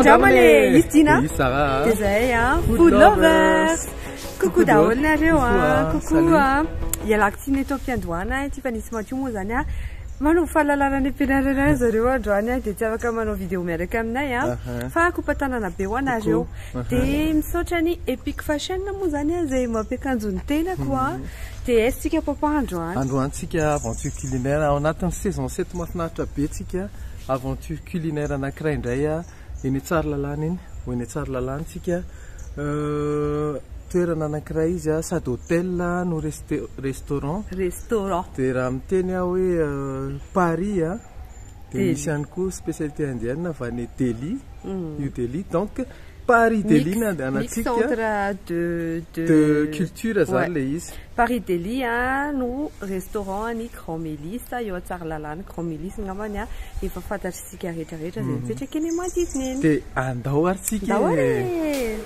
Andramana e! Izy Dina Izy Sarah Dia zahay a Food Lovers! Coucou daholo nareo a! Coucou a! Ialako tsiny eto am-piandohana ity fa nisy Matio moa izany a manao fahalalana any am-pianarana any zareo androany a dia tsy afaka manao vidéo miaraka aminay a fa kopa-tanana be ho anareo. Dia misaotra ny Epic Fashion moa izany a izay mampiakanjo ny tenako a. Dia aiza tsika papa androany? Androany tsika aventure culinaire ao anatin'ny saison 7 mahafinaritra be tsika aventure culinaire anankiray indray a eny Tsaralalàna eny, ho eny Tsaralalàna tsika toerana anankiray izy a sady hôtel no restaurant. Restaurant. Dia raha miteny aho hoe Paris a dia misy ihany koa spécialité indienne avy any Delhi, New Delhi donc Paris Delhi no andehanantsika. Mix entre deux deux culture zany le izy. Paris Delhi a no restaurant any Grand Mélisse eo Tsaralalàna Grand Mélisse angambany a efa fantatr'isika rehetra rehetra izay mipetraka eny manodidina eny. Dia andao ary tsika Andao ary e.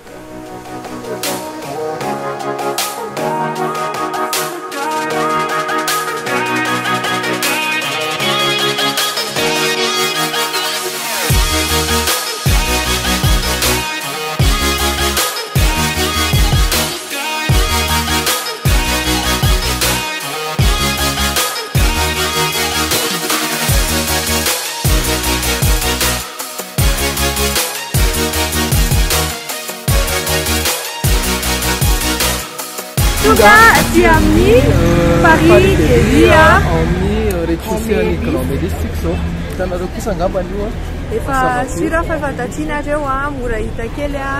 Tonga aty amin'ny Paris Delhi ao amin'ny rez-de-chaussée an'ny Grand Mélisse tsika izao. Hitanareo kosa angamba io a. Efa sûr fa efa fantatr'inareo a, mora hita kely a.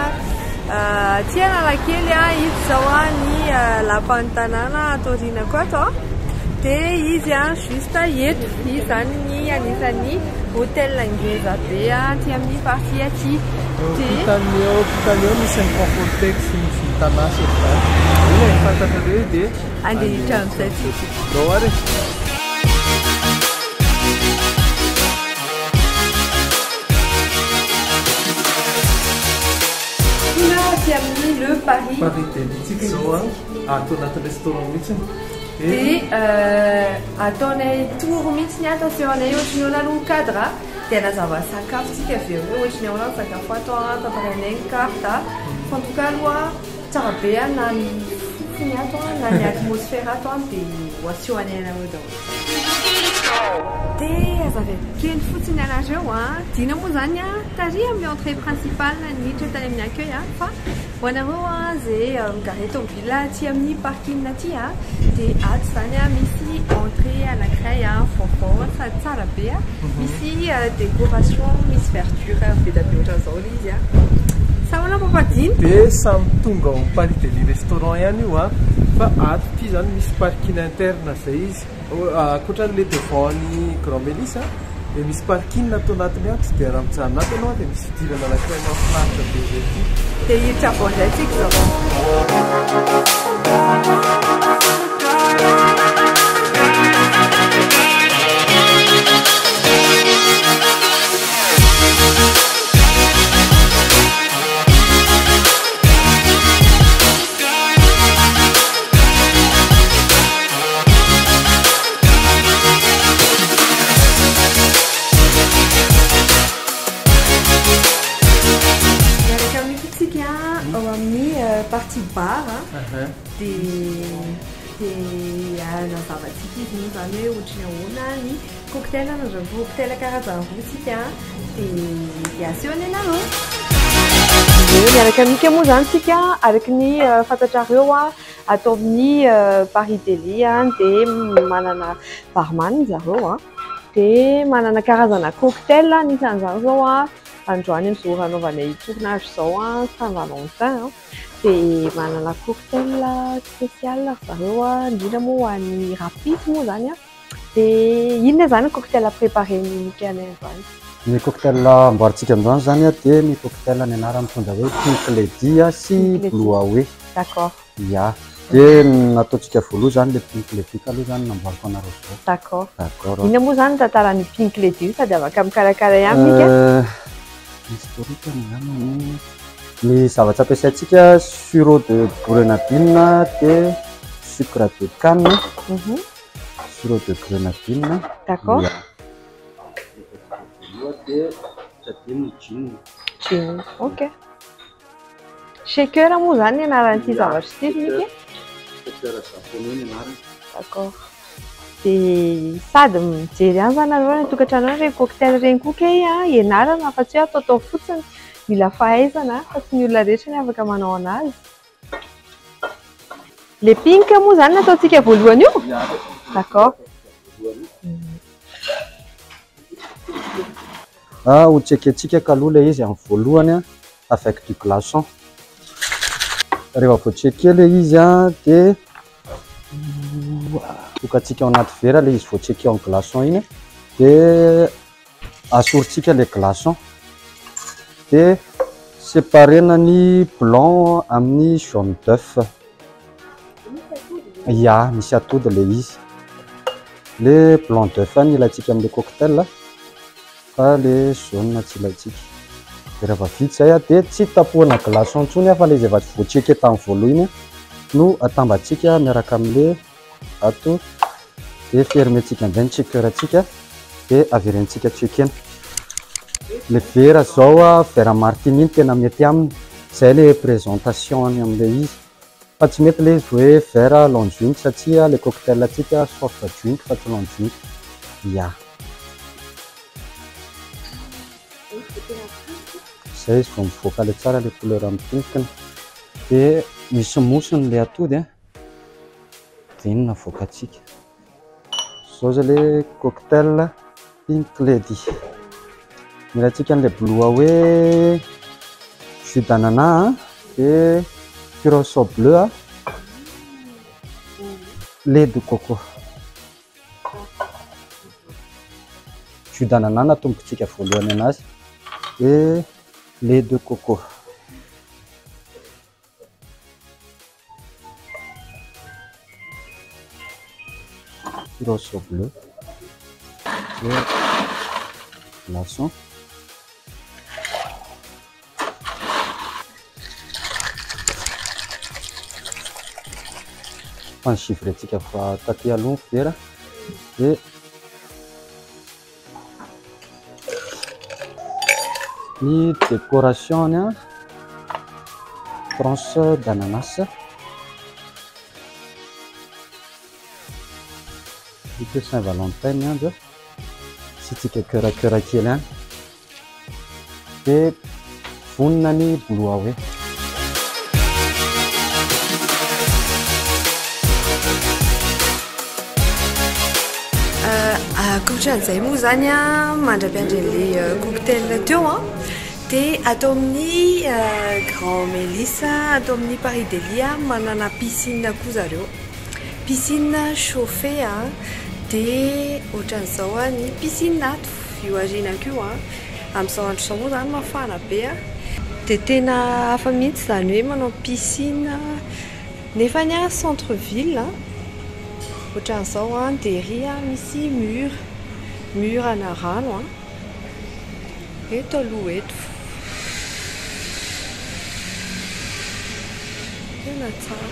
Aty Analakely a, ito izao a ny lapan'ny tanàna ato aorianako ato a. Dia izy a juste eto, izy izany ny anisan'ny hôtel ngeza be aty amin'ny partie aty. Ampitan'ny eo, ampitan'ny eo misy ny Confortec sy ny Vintana sy ohatr'izany. Io ilay fantatrareo dia Andeha hiditra amin'izay tsika. Ndao ary e. Tonga aty amin'ny Le Paris. Paris Delhi tsika izao a, ato anatin'ny restaurant mihitsy. Dia ataonay tour mihitsy ny ato, asehonay ohatry ny ahoana aloha ny cadre, dia hanazava sakafo tsika avy eo hoe ohatry ny ahoana ny sakafo ato an, tantarainay ny carte. Fa en tout cas aloha tsara be na ny fofony ato na ny atmosphère ato an, dia ho asehonay anareo daholo. Dia azavaiko kely fotsiny anareo an, Dina moa izany an, tary amin'ny entrée principale niditra tany amin'ny accueil an, fa ho anareo an izay mi-garer tomobile aty amin'ny parking aty an, dia ato izany an misy entrée anankiray an vaovao sady tsara be an, misy décoration misy verdure be dia be ohatran'izao ilay izy an. Sa ahoana Papa Dina? Dia samy tonga ao amin'ny Paris Delhi restaurant ihany io an, fa ato ity izany misy parking interne izay izy. Ankoatran'ilay devant ny Grand Mélisse dia misy parking ato anatiny ato dia raha mijanona ato ianao dia misy fidirana anankiray mahafinaritra be izay ity. Dia hiditra avy ao indray tsika izao. Miaraka amin'ny tsika ao amin'ny partie bar dia dia hanazava antsika izy moa izany hoe ohatry ny ahoana ny cocktail nandrao cocktail karazany roa tsika dia asehony anareo. Miaraka amin'Ika moa izany tsika araka ny fantatrareo ato amin'ny Paris Delhi dia manana barman zareo dia manana karazana cocktail anisan'izany izao androany amin'izao ora anaovanay tournage izao Saint Valentin dia manana cocktail spécial ry zareo indrindra moa ho an'ny rappisy moa izany. Dia inona izany ny cocktail préparé-n'i Mika anay androany? Ny cocktail amboarintsika androany izany dia ny cocktail ny anarany mitondra hoe Pink Lady sy Blue Away. D'accord. Ya. Dia ny nataontsika voaloha izany ilay Pink Lady kaloha izany no namboariko anareo izao. D'accord. D'accord. Inona moa izany ny tantaran'io Pink Lady io sady afaka mikarakara ihany Mika? Historique angamba ny ny zavatra ampiasaintsika sirop de grenadine dia sucre de canne. Sirop de grenadine. D'accord. Dia tadino ny gin. Gin. Ok. Shaker moa zany ny anaran'ity zavatra ity ry Mika? Shaker japonais ny anarany. D'accord. Dia sady mijery ihany zany nareo any an-tokantrano any ireny cocktail ireny koa kay a, ianarana fa tsy hoe ataotao fotsiny. Mila fahaizana fa tsy ny olona rehetra ny afaka manao anazy. Le pink moa zany nataontsika voalohany io? D'accord. Ah, ho tsekentsika kaloha ilay izy amin'ny voalohany a, avec du glaçon. Rehefa voatseke ilay izy a, dia atokantsika ao anaty vera ilay izy voatseke ao amin'ny glaçon iny, dia asorintsika ilay glaçon. Dia séparena ny blanc amin'ny jaune d'œuf. Ya, misy atody ilay izy. Le blanc d'œuf ny ilaintsika amin'ilay cocktail, fa le jaune tsy ilaintsika. Dia rehefa vita izay a, dia tsy tapohana glaçon intsony a, fa ilay izy efa voatseke tamin'ny voalohany iny no atambatsika miaraka amin'ilay ato. Dia fermentsika indray ny shaker-ntsika, dia averentsika tsekena. Le vera zao a, vera martini no tena mety aminy, izay le présentation-ny amin'ilay izy. Fa tsy mety ilay izy hoe verre long drink satria le cocktail antsika soft drink fa tsy long drink. Ya. Izay izy vao mivoaka ilay tsara ilay couleur amin'ny pinkiny. Dia misy mousse-ny ilay atody a. Dia iny no avoakantsika. Izao izay ilay cocktail Pink Lady. Mila antsika an'ilay blue hoe jus d'ananas dia curaçao bleu a, lait de coco. Jus d'ananas natombokintsika voalohany anazy dia lait de coco. Curaçao bleu dia glaçon. Fa ny givre-ntsika va taty aloha ny vera dia ny décoration-ny a, tranche d'ananas. Ity Saint Valentin ny andro a, asiantsika cœur cœur kely any. Dia vonona ny blue hawaii. Ankoatran'izay moa zany a, mandra-piandry an'ilay cocktail teo a, dia ato amin'ny Grand Mélisse, ato amin'ny Paris Deli a, manana piscine koa zareo. Piscine chauffée a, dia ohatran'izao a ny piscine ato, io aorianako io a. Amin'izao andro izao moa zany mafana be a. Dia tena hafa mihitsy izany hoe manao piscine nefany a centre ville a, ohatran'izao a, dia ery a misy mur, mur ana rano a, eto aloha eto. Tena tsara.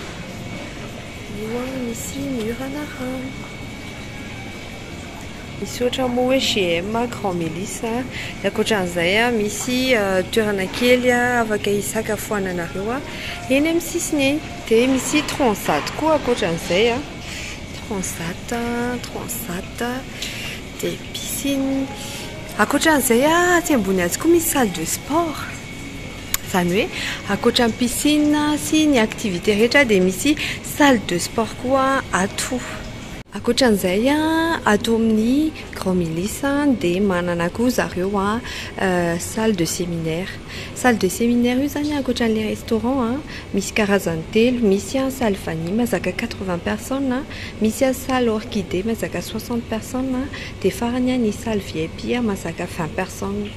Io a misy mur ana rano. Misy ohatra moa hoe GM Grand Mélisse. Dia ankoatran'izay a, misy toerana kely afaka hisakafoananareo a, eny amin'ny sisiny eny. Dia misy transat koa ankoatran'izay a. Transat, transat, dia piscine. Ankoatran'izay a, atsy ambony atsy koa misy salle de sport. Izany hoe ankoatran'ny piscine sy ny activité rehetra dia misy salle de sport koa ato. Ankoatran'izay a, ato amin'ny Grand Mélisse dia manana koa zareo a salle de séminaire. Salle de séminaire io zany ankoatran'ilay restaurant a, misy karazany telo, misy a salle vanille mahazaka 80 personnes, misy a salle orchidée mahazaka 60 personnes, dia farany a ny salle VIP mahazaka 20 personnes.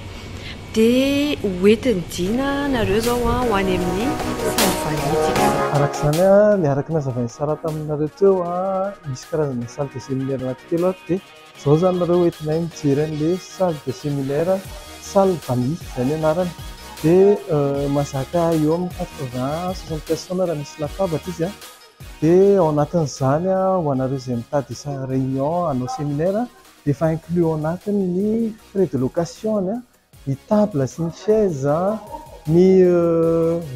Dia hoentin'i Dina nareo zao a ho any amin'ny salle vanille tsika. Araka izany a, ilay araka nazavain'i Sarah taminareo teo a, misy karazana salle de séminaire anankitelo ato dia izao zany nareo hoentinay mijery an'ilay salle de séminaire, salle vanille izay ny anarany. Dia mahazaka eo amin'ny 80 60 personnes raha misy latabatra izy a. Dia ao anatin'izany a, ho anareo izay mitady réunion hanao séminaire dia efa inclus ao anatiny ny frais de location-ny a. Ny table sy ny chaise, ny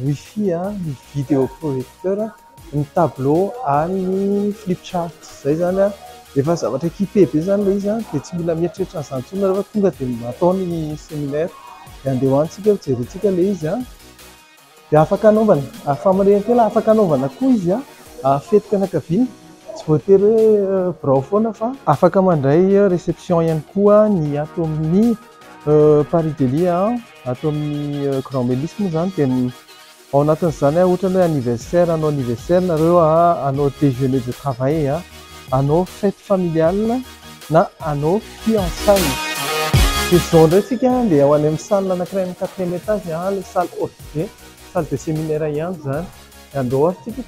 wifi, ny vidéo projecteur, ny tableau ary ny flip chart. Izay zany efa zavatra équipé be zany ilay izy dia tsy mila mieritreritra an'izany intsony nareo fa tonga dia atao ny séminaire. Dia andeha ho any tsika hojerentsika ilay izy. Dia afaka anaovana, famarihana kely, afaka anaovana koa izy fetim-pianakaviana. Tsy voatery hoe birao foana fa afaka mandray réception ihany koa ny ato amin'ny Paris Deli, ato amin'ny Grand Mélisse moa zany. Dia ao anatin'izany ohatra hoe anniversaire, hanao anniversaire nareo, hanao déjeuner de travail, hanao fête familiale na hanao fiançailles. Dia izao indray tsika dia ho any amin'ny salle anankiray amin'ny quatrième étage, ilay salle orchidée, salle de séminaire ihany zany. Dia andao ary tsika.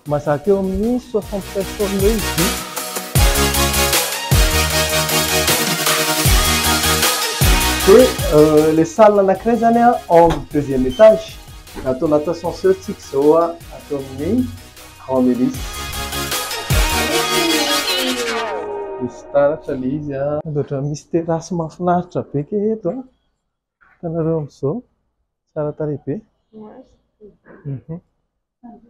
Mazaka eo amin'ny 60 personnes eo izy io. Dia ilay salle anankiray zany ao amin'ny deuxième étage. Atao anaty ascenseur tsika izao ato amin'ny Grand Mélisse. Misy taratra ilay izy. Ohatra misy terrasse mahafinaritra be ke eto. Hitanareo amin'izao, tsara tarehy be.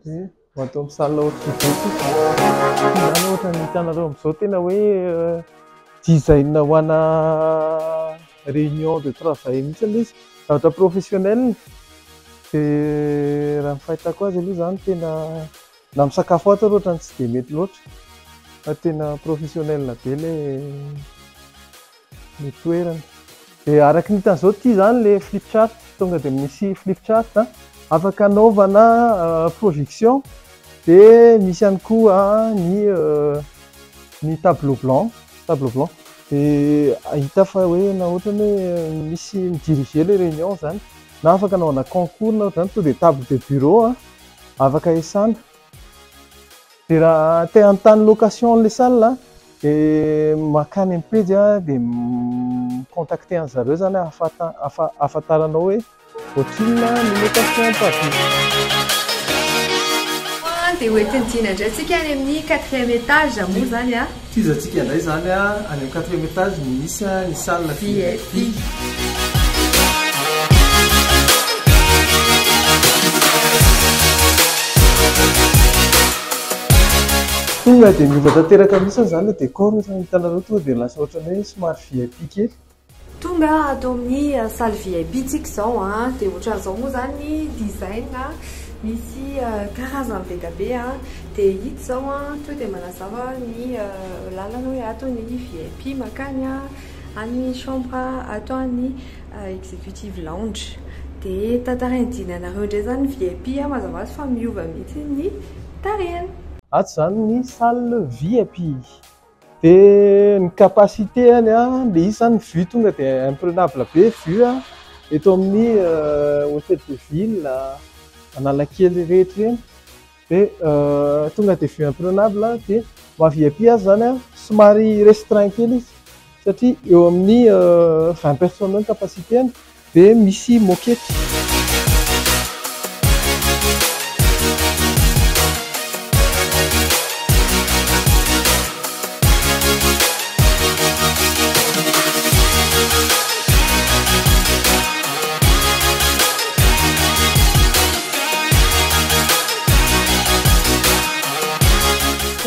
Dia atao amin'ny salle orchidée tsika. Izany ohatra ny hitanareo amin'izao tena hoe design ho ana réunion de travail mihitsy ilay izy, zavatra professionnel. Dia raha ny fahitako azy aloha izany tena na misakafo ato aloha ohatrany tsy dia mety loatra fa tena professionnel be ilay ny toerana. Dia araka ny hitan'izao ity izany ilay flip chart, tonga dia misy flip chart afaka anaovana projection. Dia misy ihany koa ny tableau blanc, tableau blanc. Dia hita fa hoe na ohatra hoe misy midiriger ilay réunion zany, na afaka anaovana concours na ohatr'izany, tonga dia table de bureau afaka esana. Dia raha te hanontany location an'ilay salle dia makany amin'ny pejy dia mi-contacter an'zareo zany ahafantaranao hoe ohatrinona ny location pavi. Dia hoentin'i Dina indray tsika any amin'ny quatrième étage moa zany. Tohizantsika indray zany any amin'ny quatrième étage misy ny salle VIP. Tonga dia miova tanteraka mihitsy zany ilay décor rehefa hitanareo, tonga dia lasa ohatran'ny hoe somary VIP kely. Tonga ato amin'ny salle VIP tsika izao dia ohatran'izao moa zany ny design, misy karazany be dia be dia hita izao tonga dia manazava ny lalana hoe ato ny VIP makany any chambre, ato ny executive lounge. Dia tantarain'i Dina anareo indray zany ny VIP, mazava azy fa miova mihitsy ny tarehiny. Ato zany ny salle VIP. Dia ny capacité any ilay izy zany vue tonga dia imprenable be vue eto amin'ny hôtel de ville Analakely rehetra ireny. Dia tonga dia vue imprenable. Dia maha VIP azy zany somary restreint kely izy satria eo amin'ny 20 personnes eo ny capacité any. Dia misy moquette.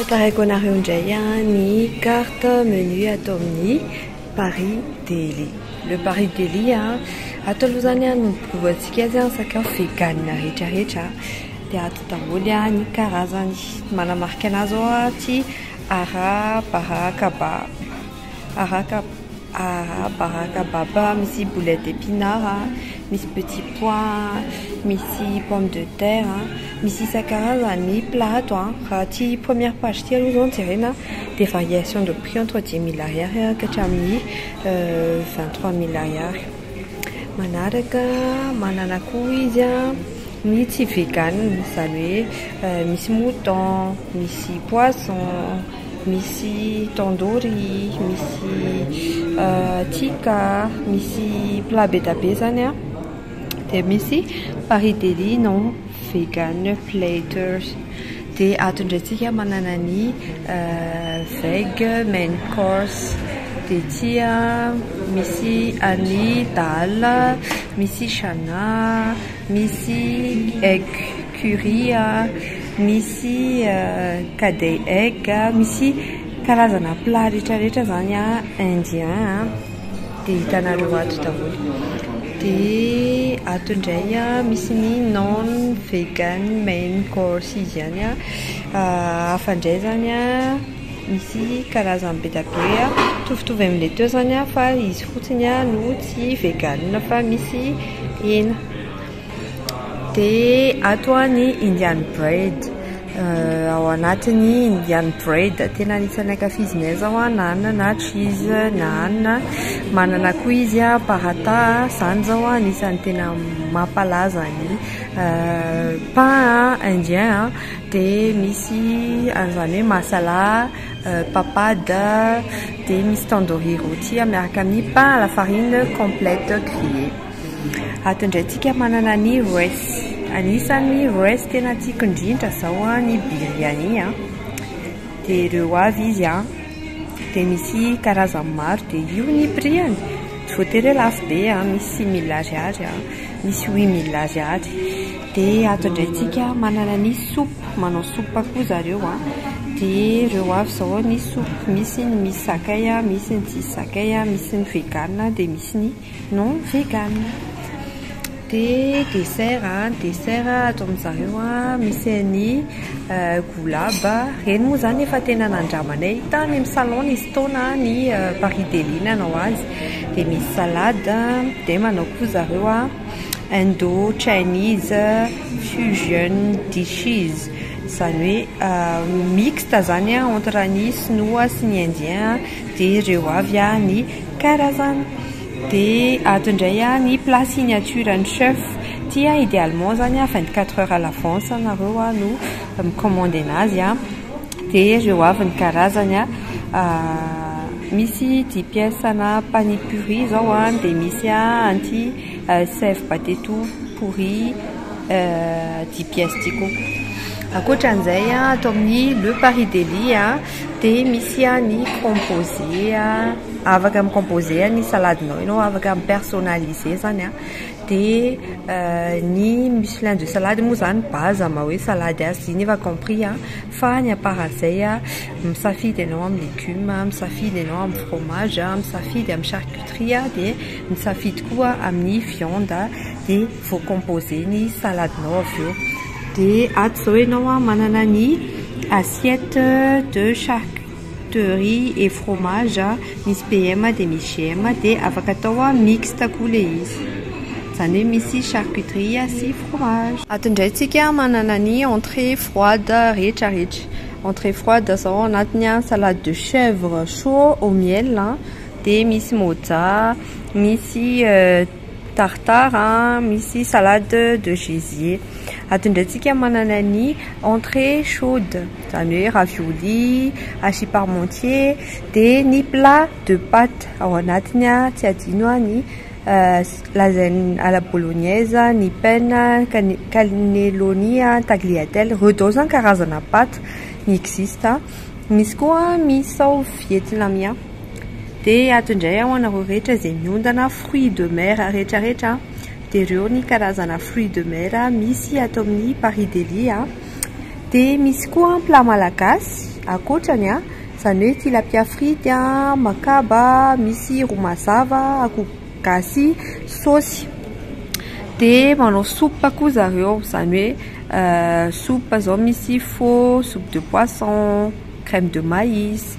Tantaraiko anareo indray ny carte menu atao amin'ny Paris Deli. Le Paris Deli ato aloha zany no mpiovantsika azy sakafo vegan rehetrarehetra. Dia ato daholo ny karazany. Manamarika anazy ao ty arabarakaba, araka arabarakababa, misy boulette d'épinard, misy petit pois, misy pomme de terre, misy isan-karazany plat ato. Raha ty première page ty aloha zao no jerena dia variation de prix entre 10 000 ariary ka hatramin'ny 23 000 ariary. Manaraka manana koa izy ny tsy vegan, izany hoe misy mouton, misy poisson, misy tandoori, misy tikka, misy plat be dia be zany. Dia misy Paris Deli non vegan platters. Dia ato indray tsika manana ny veg main course. Dia ity misy an'ny dal, misy chana, misy egg curry, misy kadai egg, misy karazana plat rehetrarehetra zany indien dia hitanareo ato daholo. Dia ato indray misy ny non vegan main course izy ihany hafa indray zany misy karazany be dia be mitovitovy amin'ilay teo zany fa izy fotsiny no tsy vegan fa misy hena. Dia ato ny Indian bread, ao anatin'ny Indian bread tena anisan'ny ankafizinay zao naan na cheese naan, manana koa izy paratha, izany zao anisan'ny tena mampalaza ny pain indien. Dia misy an'izany hoe masala, papad, dia misy tandoori roti miaraka amin'ny pain à la farine complète grillée. Ato indray tsika manana ny rice, anisan'ny rice tena tiako indrindra zao ny biryani. Dia ireo avy izy dia misy karazany maro, dia io ny prix-ny tsy voatery hoe lafo be, misy 6 000 ariary, misy 8000 ariary. Dia ato indray tsika manana ny soupe, manao soupe koa zareo. Dia ireo avy zao ny soupe, misy ny misy sakay, misy ny tsisy sakay, misy ny vegan, dia misy ny non vegan. Dia dessert ato amin'izareo misy ny goulab, ireny moa zany efa tena nandramanay tany amin'ny salon nisy taona ny Paris Deli nanao azy. Dia misy salade, dia manao koa zareo indo chinese fusion dishes, izany hoe mixte zany entre ny sinoa sy ny indien. Dia ireo avy ny karazany. Dia ato indray ny plat signature ny chef ty, idéalement zany 24 heures à l'avance nareo no micommande anazy. Dia ireo avy ny karazany, misy 10 pièces na panipuri zao, dia misy anty sev potato puri 10 pièces ty koa. Ankoatran'izay, atao amin'ny Le Paris Deli dia misy ny composé, afaka micomposé ny saladinao ianao, afaka mipersonnaliser zany. Dia ny mousseline de salade moa zany base maha hoe salade azy iny efa compris, fa ny à part an'izay misafidy ianao amin'ny légume, misafidy ianao amin'ny fromage, misafidy amin'ny charcuterie, dia misafidy koa amin'ny viande, dia voacomposé ny saladinao avy eo. Dia ato zao ianao manana ny assiette de charcuterie et fromage, misy PM dia misy GM, dia afaka atao mixte koa ilay izy, izany hoe misy charcuterie sy fromage. Ato indray tsika manana ny entrée froide rehetrarehetra. Entrée froide zao anatiny salade de chèvre chaud au miel, dia misy mozza, misy tartare, misy salade de gésier. Ato indray tsika manana ny entrée chaude, izany hoe ravioli, hachis parmentier, dia ny plat de pâte ao anatiny tsy adino ny lasagne à la bolognaise, ny penne, cannelloni, tagliatelle, ireo daholo zany karazana pâte ny existe. Misy koa misao vietnamien. Dia ato indray ho anareo rehetra izay miondana fruits de mer rehetrarehetra, dia ireo ny karazana fruits de mer misy ato amin'ny Paris Deli. Dia misy koa plat malagasy ankoatrany, izany hoe tilapia frity, makaba, misy ro mazava, akoho gasy saosy. Dia manao soupe koa zareo, izany hoe soupe zao misy pho, soupe de poisson, crème de maïs.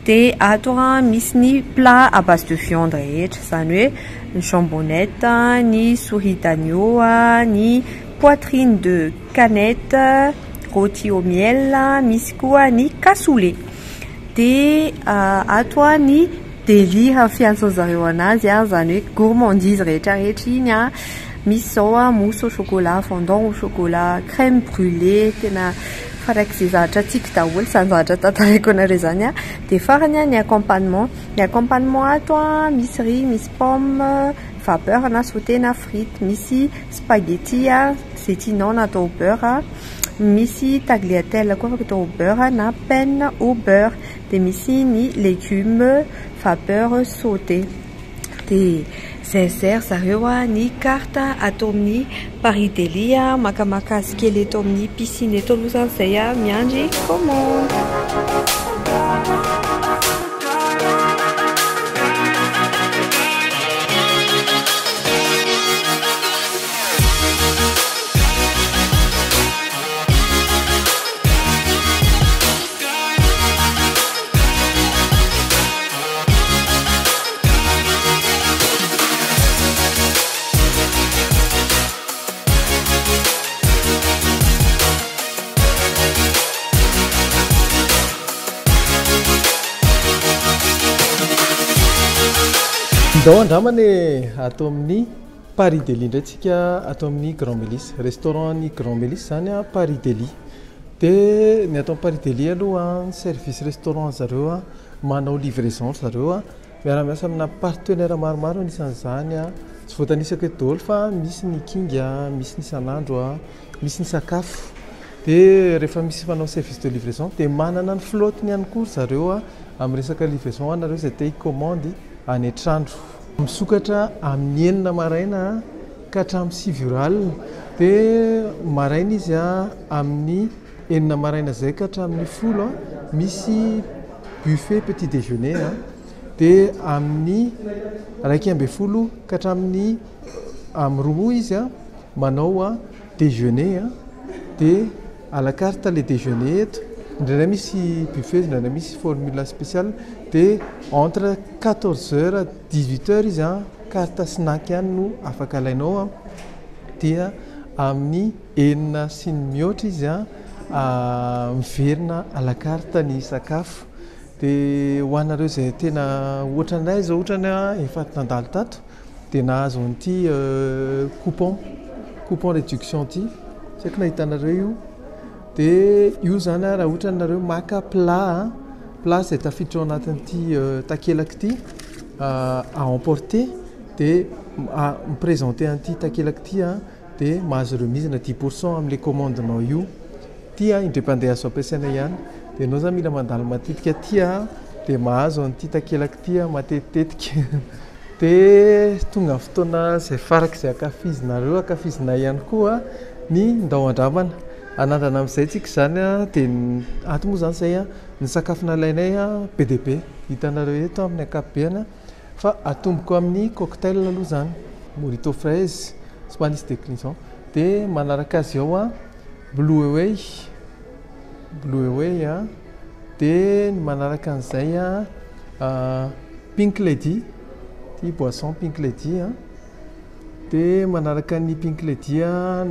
Dia ato misy ny plat à base de viande rehetra, izany hoe ny jambonnette, ny souris d'agneau, ny poitrine de canette rôti au miel, misy koa ny cassoulet. Dia ato ny délire fiantsoan'zareo anazy, izany hoe gourmandise rehetrarehetra iny. Misy zao mousse au chocolat, fondant au chocolat, crème brûlée, tena Farak'izay zavatra tiako daholo izany zavatra tantaraiko anareo izany a. Dia farany a, ny accompagnement. Ny accompagnement ato a, misy riz, misy pomme, vapeur na sauté na frite, misy spaghetti a, izay tianao na atao au beurre, misy tagliatelle koa afaka atao au beurre na penne au beurre. Dia misy ny légumes vapeur sauté. Dia zay zay ry zareo a, ny carte ato amin'ny Paris Deli a, makamaka azy kely eto amin'ny piscine eto aloha izany izay a, miandry commande. Ndao andramana e! Ato amin'ny Paris Deli indray tsika ato amin'ny Grand Mélisse. Restaurant ny Grand Mélisse zany a Paris Deli. Dia ny ato amin'ny Paris Deli aloha ny service restaurant zareo a manao livraison ry zareo a. Miara-miasa amina partenaire maromaro anisan'izany a, tsy voatanisako eto daholo fa misy ny kinga, misy ny isan'andro a, misy ny sakafo. Dia rehefa misy manao service de livraison dia manana ny flotte-ny ihany koa ry zareo a amin'ny resaka livraison ho anareo izay te hi-commande any an-trano. Misokatra amin'ny enina maraina ka hatramin'ny sivy ora alina. Dia maraina izy amin'ny enina maraina izay ka hatramin'ny folo misy buffet petit déjeuner. Dia amin'ny 11 ka hatramin'ny amin'ny roa izy manao déjeuner. Dia à la carte le déjeuner eto. Indraindray misy buffet, indraindray misy formule spéciale. Dia entre quatorze heures dix-huit heures izy carte snack ihany no afaka alainao. Dia amin'ny enina sy ny mihoatra izy miverina à la carte ny sakafo. Dia ho anareo izay tena ohatranay izao ohatrany efa nandalo tato dia nahazo an'ity coupon, coupon réduction ity. Tsy haiko na hitanareo io. Dia io izany raha ohatra nareo maka plat, plat izay tafiditra ao anatin'ity takelaka ity à emporter dia mi-présenter an'ity takelaka ity dia mahazo remise na 10% amin'ilay commande-nao io. Ity indray mpandeha azo ampiasaina ihany. Dia ianao izany mila mandalo matetika aty dia mahazo an'ity takelaka ity matetitetika. Dia tonga ny fotoana izay farak'izay ankafizinareo, ankafizinay ihany koa ny ndao andramana. Anandrana amin'izay tsika izany dia ato moa izany izay ny sakafo nalainay be dia be. Hitanareo eto amin'ny ankapobeny fa atomboko amin'ny cocktail aloha izany. Mojito fraise, somary nisy déclinaison. Dia manaraka azy ao Blue Away, Blue Away dia ny manaraka an'izay Pink Lady, ity boisson Pink Lady. Dia manaraka ny Pink Lady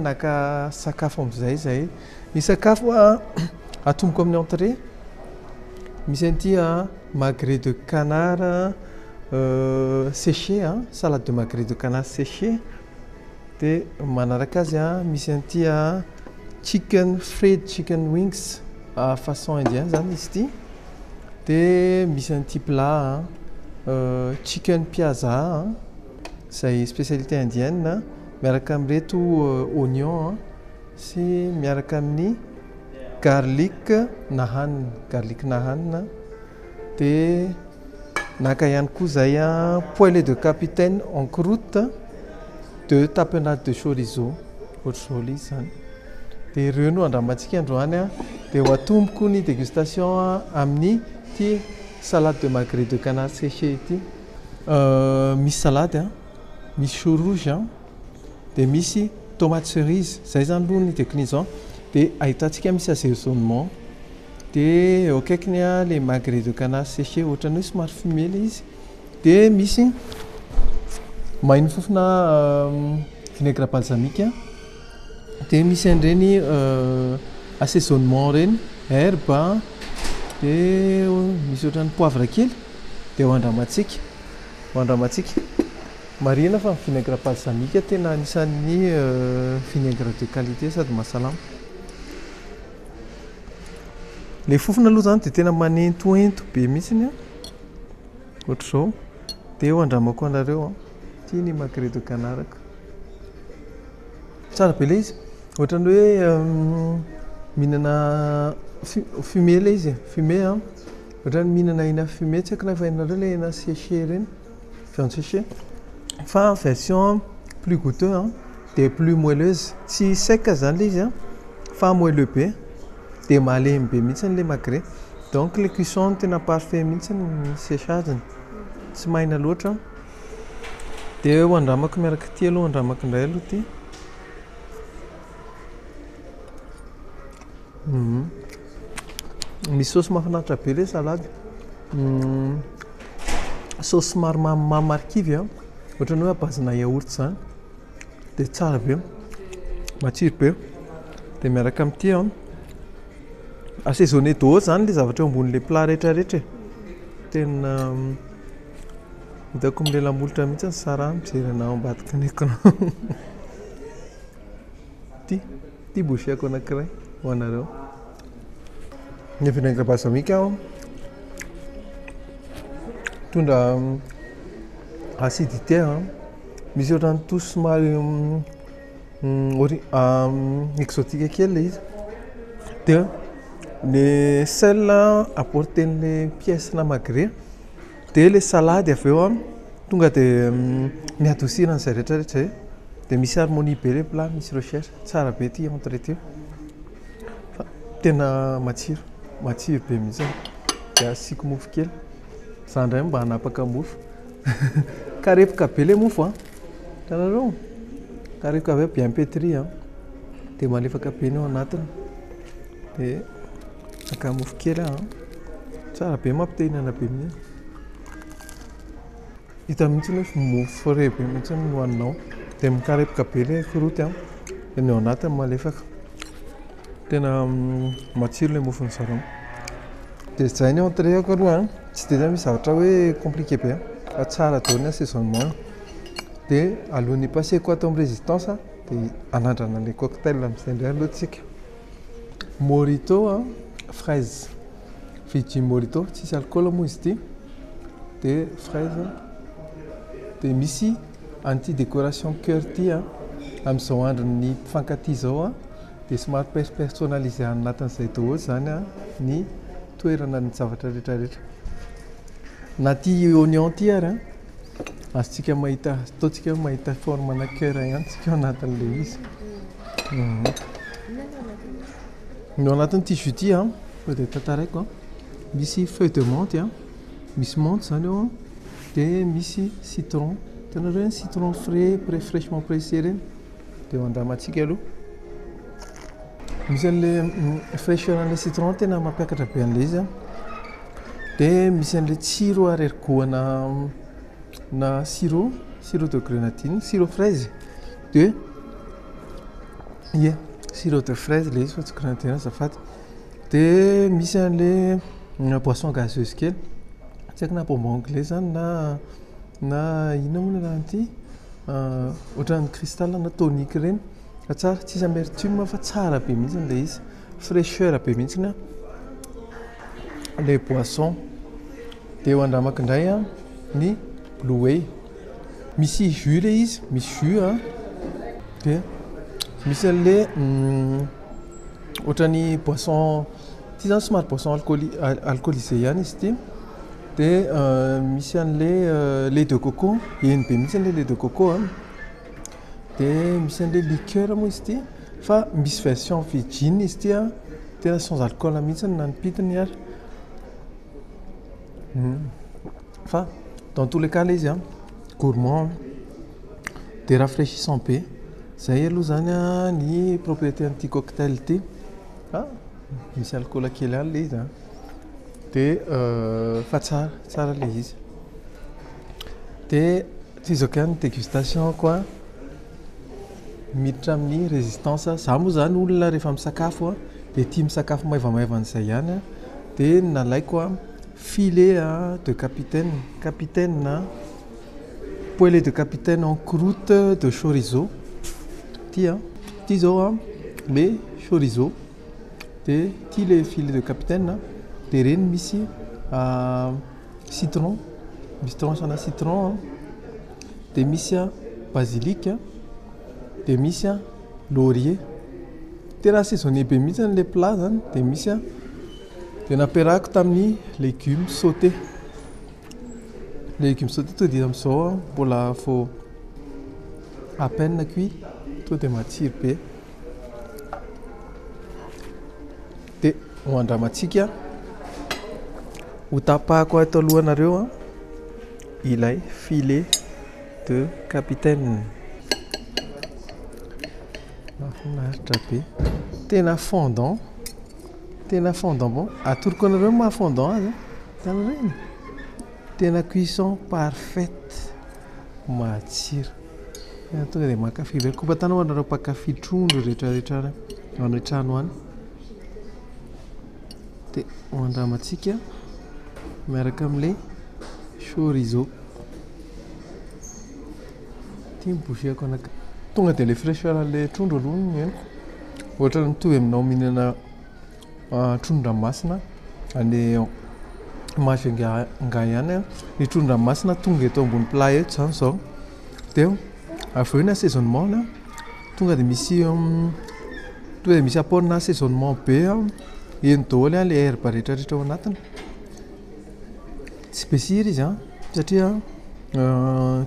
naka sakafo amin'izay izahay. Ny sakafo atomboko amin'ny entrée, misy an'ity magret de canard séché, salade de magret de canard séché. Dia manaraka azy misy an'ity chicken fried chicken wings façon indien izany izy ity. Dia misy an'ity plat chicken piazza izay spécialité indienne miaraka amin'ireto oignon sy miaraka amin'ny garlic naan, garlic naan. Dia naka ihany koa izay poêlée de capitaine en croûte de tapenade de chorizo, ohatr'izao ilay izy izany. Dia ireo no andramantsika androany. Dia ho atomboko ny dégustation amin'ny ity salade de magret de canard séché ity. Misy salade, misy chou rouge, dia misy tomate cerise. Izay izany aloha ny déclinaison. Dia ahitantsika misy assaisonnement. Dia eo akaikiny ilay magret de canard séché, ohatran'ny hoe somary fumé ilay izy. Dia misy mahay fofona vinaigre balsamique. Dia misy an'ireny assaisonnement ireny, herbe, dia misy ohatran'ny poivre kely. Dia ho andramantsika, ho andramantsika. Marihina fa ny vinaigre balsamique tena anisan'ny vinaigre de qualité sady mahasalama. Le fofona aloha zany dia tena manentoento be mihitsiny a. Ohatr'izao. Dia ho andramako anareo a. Ity ny magret de canard-ko. Tsara be ilay izy. Ohatran'ny hoe mihinana fumé ilay izy e. Fumé a. Ohatran'ny mihinana hena fumé, tsy haiko na efa hainareo ilay hena séché ireny, viande séchée. Fa version plus goûteux a, dia plus moelleuse. Tsy sec izany ilay izy a, fa moelleux be. Dia malemy be mihitsy ilay magret. Donc ilay cuisson no tena parfait mihitsy ny séchage-ny. Tsy maina loatra. Dia ho andramako miaraka ity aloha, andramako indray aloha ity. Misy saosy mahafinaritra be ilay salady. Saosy somary mamimamy marikivy an, ohatran'ny hoe à base-na yaourt izany. Dia tsara be, matsiro be. Dia miaraka amin'ity an, assaisonné daholo izany ilay zavatra eo ambonin'ilay plat rehetra rehetra e. Tena hitako milela-molotra mihitsy ny Sarah mijery anà ao ambadiky ny écran. Ity, ity bouchée-ko anankiray ho anareo. Ny vinaigre balsamique aho mitondra acidité an, misy ohatran'ny touche somary exotique kely ilay izy. Dia ny sel apporter-n'ilay pièce-na magret, dia ilay salady avy eo an, tonga dia mi-adoucir an'izay rehetra rehetra izay. Dia misy harmonie be ilay plat, misy recherche. Tsara be ity entrée ity. Fa tena matsiro, matsiro be mihitsy. Dia asiako mofo kely. Za indray mba hanapaka mofo. Karepoka be ilay mofo an. Hitanareo? Karepoka be, bien pétri an. Dia malefaka be ny ao anatiny. Dia maka mofo kely aho an. Tsara be, mampite hihinana be mihitsy. Hita mihitsy hoe mofo frais be mihitsy no hohaninao. Dia mikarepoka be ilay croûte an. Dia ny ao anatiny malefaka. Tena matsiro ilay mofon'ny zareo. Dia izay ny entrée-ko aloha an. Tsy dia misy zavatra hoe compliqué be fa tsara daholo ny assaisonnement. Dia alohan'ny hi-passer-ko ato amin'ny résistance dia hanandrana an'ilay cocktail amin'izay indray aloha tsika. Mojito an, fraise. Virgin Mojito, tsisy alcool moa izy ity. Dia fraise. Dia misy an'ity décoration cœur ity an, amin'izao andron'ny mpifankatia izao an, dia somary personnalisé any anatin'izay daholo izany an ny toerana ny zavatra rehetra rehetra. Na ity oignon ity ary an, azontsika mahita, ataontsika hoe mahita forme ana cœur ihany tsika ao anatin'ilay izy. Ny ao anatin'ity jus ity an, tonga dia tantaraiko an, misy feuille de menthe an, misy menthe izany ao an, dia misy citron, hitanareo ireny citron frais, fraîchement pressé ireny, dia ho andramantsika aloha. Misy an'ilay fraîcheur an'ilay citron tena mampiakatra be an'ilay izy an, dia misy an'ilay tsiro arrière-goût-na na sirop, sirop de grenadine, sirop fraise, dia ie, sirop de fraise ilay izy fa tsy grenadine azafady. Dia misy an'ilay boisson gazeuse kely, tsy haiko na bonbon anglais izany na na inona moa ny anaran'ity, ohatran'ny cristal na tonic ireny, fa tsara, tsisy amertume fa tsara be mihitsy ilay izy, fraicheur be mihitsy ilay boisson. Dia ho andramako indray an ny blue whey, misy jus ilay izy, misy jus an, dia misy an'ilay ohatran'ny boisson, ity izany somary boisson alcoolisé ihany izy ity, dia misy an'ilay lait de coco, heno be mihitsy ilay lait de coco an, dia misy an'ilay liqueur moa izy ity fa misy version virgin izy ity an, tena sans alcool mihitsy na ny pitiny ary. Fa dans tous les cas ilay izy an, gourmand dia rafraîchissant be. Izay aloha izany an ny propriété an'ity cocktail ity. Ah, misy alcool kely ihany ilay izy an. Dia fa tsara, tsara ilay izy. Dia tohizako ihany ny dégustation-ko an. Miditra amin'ny résistance. Izaho moa izany olona rehefa misakafo dia tia misakafo maivamaivana izay ihany an. Dia ny nalaiko an, filet de capitaine, capitaine, poêlée de capitaine en croûte de chorizo. Ity an, ity izao an, le chorizo. Dia ity ilay filet de capitaine, dia ireny misy citron, misy tranche ana citron, dia misy basilic, dia misy laurier. Tena assaisonné be mihitsy ilay plat izany, dia misy dia nampiarahako tamin'ny légumes sautés. Légumes sautés tonga dia amin'izao mbola vao à peine cuit, tonga dia matsiro be. Dia ho andramantsika, ho tapahako ato alohanareo ilay filet de capitaine. Mahafinaritra be. Tena fondant, tena fondant bon. Atoroko anareo ny maha fondant azy. Hitanareo iny? Tena cuisson parfaite. Matsiro. Tena tonga dia mankafy be. Koba tany ho anareo mpankafy trondro rehetra rehetra any any an-trano any. Dia ho andramantsika miaraka amin'ilay chorizo. Ity ny bouchée-ko anankiray. Tonga dia ilay fraîcheur an'ilay trondro aloha no henoko. Ohatran'ny mitovy aminao mihinana trondron-dranomasina any Majunga ihany. Ny trondron-dranomasina tonga eto ambony plat eto izany izao. Dia avy eo ny assaisonnement-ny tonga dia misy tonga dia misy apport-na assaisonnement be eny daholo ilay herbe rehetra rehetra ao anatiny. Tsy be sira izy satria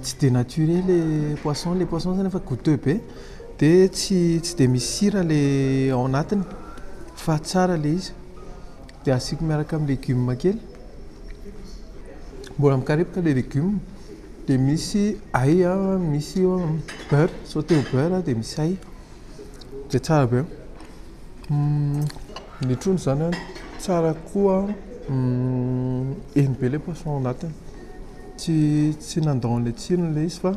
tsy dénaturé ilay poisson, ilay poisson izany efa goûteux be dia tsy tsy dia misy sira ilay ao anatiny fa tsara ilay izy. Dia asiako miaraka amin'ny légume kely, mbola mikarepoka ilay légume dia misy ail, misy beurre, sauté au beurre dia misy ail, dia tsara be. Ny trondro izany an, tsara koa heno be ilay poisson ao anatiny. Tsy tsy nandao an'ilay tsirony ilay izy fa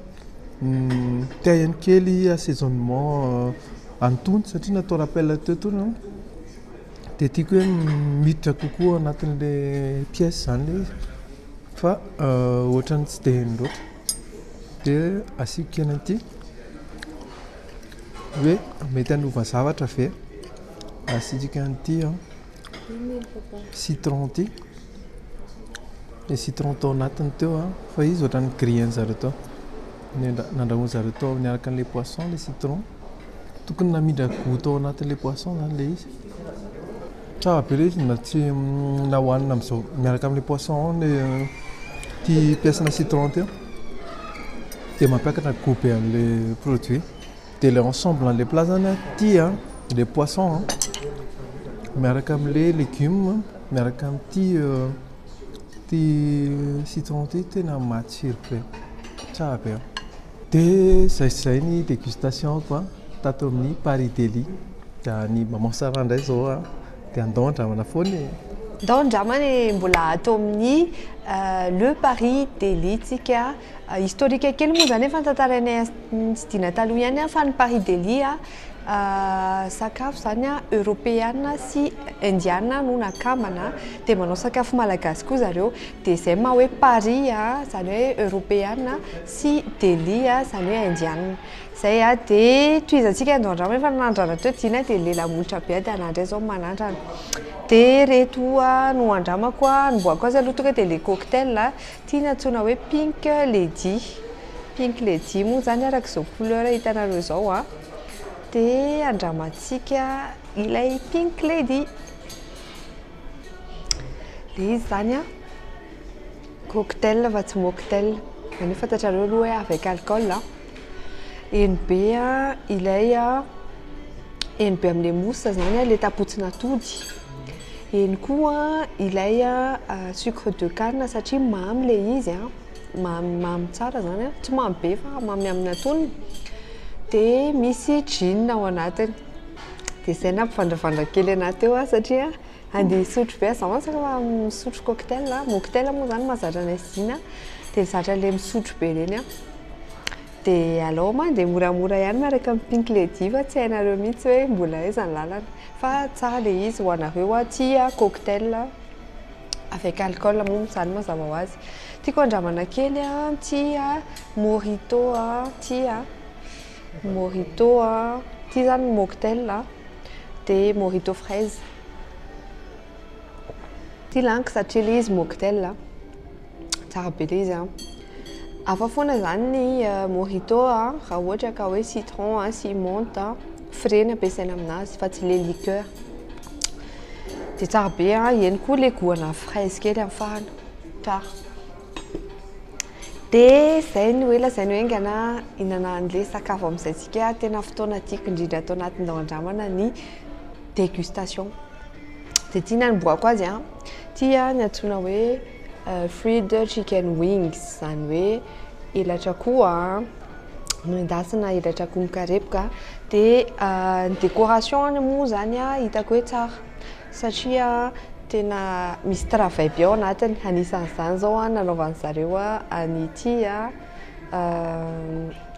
te haheno kely assaisonnement an'itony satria natao rappel teo itony an, dia tiako hoe miditra kokoa ao anatin'ilay pièce izany ilay izy fa ohatran'ny tsy dia heno loatra. Dia asiako kely an'ity hoe mety hanova zavatra ve? Asiantsika an'ity an, citron ity. Ilay citron tao anatiny teo an, fa izy ohatran'ny grillé-n'ny zareo tao. Nandrahoin'ny zareo tao niaraka amin'ilay poisson ilay citron. Tokony namindra goût tao anatin'ilay poisson izany ilay izy. Tsara be ilay izy na tsy na hohanina amin'izao miaraka amin'ilay poisson ilay ity pièce-na citron ity an. Dia mampiakatra goût be an'ilay produit. Dia ilay ensemble an'ilay plat izany an, ity an, ilay poisson an, miaraka amin'ilay légume, miaraka amin'ity ity citron ity tena matsiro be, tsara be. Dia izay sy izay ny dégustation-ko an, tato amin'ny Paris Deli. Dia ny maman Sarah indray izao an, dia andao andramana foana e. Andao andramana e, mbola ato amin'ny Le Paris Deli tsika. Historique kely moa izany efa notantarainay sy Dina taloha ihany fa ny Paris Deli sakafo izany eoropeana sy indiana no nakambana dia manao sakafo malagasy koa zareo dia izay maha hoe Paris izany hoe eoropeana sy Deli izany hoe indiana. Izay dia tohizantsika andao andrama efa nanandrana teo Dina dia lela molotra be dia anah indray izao manandrana. Dia ireto no andramako, anombohako azy aloha tonga dia ilay cocktail. Ity no antsoina hoe pink lady. Pink lady moa izany araka izao couleur hitanareo izao an. Dia andramantsika ilay pink lady. Ilay izy izany an, cocktail fa tsy mocktail. Izany hoe fantatrareo aloha hoe avec alcool an. Heno be ilay heno be amin'ilay mousse izany ilay tapotsin'atody. Eny koa ilay sucre de canne satria mamy ilay izy an, mamy mamy tsara izany an, tsy mamy be fa mamy amin'ny antonony. Dia misy gin ao anatiny. Dia izay nampivandravandra kely anahy teo aho satria andeha hisotro be aho. Izaho mantsy rehefa misotro cocktail, mocktail moa izany mahazatra anay sy Dina, dia zatra ilay misotro be ireny aho. Dia alao mandeha moramora ihany miaraka amin'ny Pink Lady fa tsy hainareo mihitsy hoe mbola aiza ny lalana. Fa tsara ilay izy ho anareo tia cocktail avec alcool moa izany mazava ho azy. Tiako andramana kely ity mojito ity, mojito, ity izany mocktail dia mojito fraise. Ty laniko satria le izy mocktail, tsara be le izy a. Hafa foana zany ny mojito a, raha ohatra ka hoe citron a sy menthe a, frais ny ampiasaina aminazy fa tsy le liqueur. Dia tsara be a, eny koa le goût-na fraise kely amin'ny farany, tsara. Dia zay ny hoe lazaina hoe haingana hihinana an'le sakafo amin'izay tsika. Tena fotoana tiako indrindra atao anatin'ny andramana ny dégustation. Dia ty ny hanombohako azy a, ty a ny antsoina hoe fried chicken wings, zany hoe elatra akoho a, noendasina elatra akoho mikarepoka. Dia ny décoration moa zany a hitako hoe tsara satria tena misy travail be ao anatiny. Anisan'izany zao a nanaovan'ny zareo a an'ity a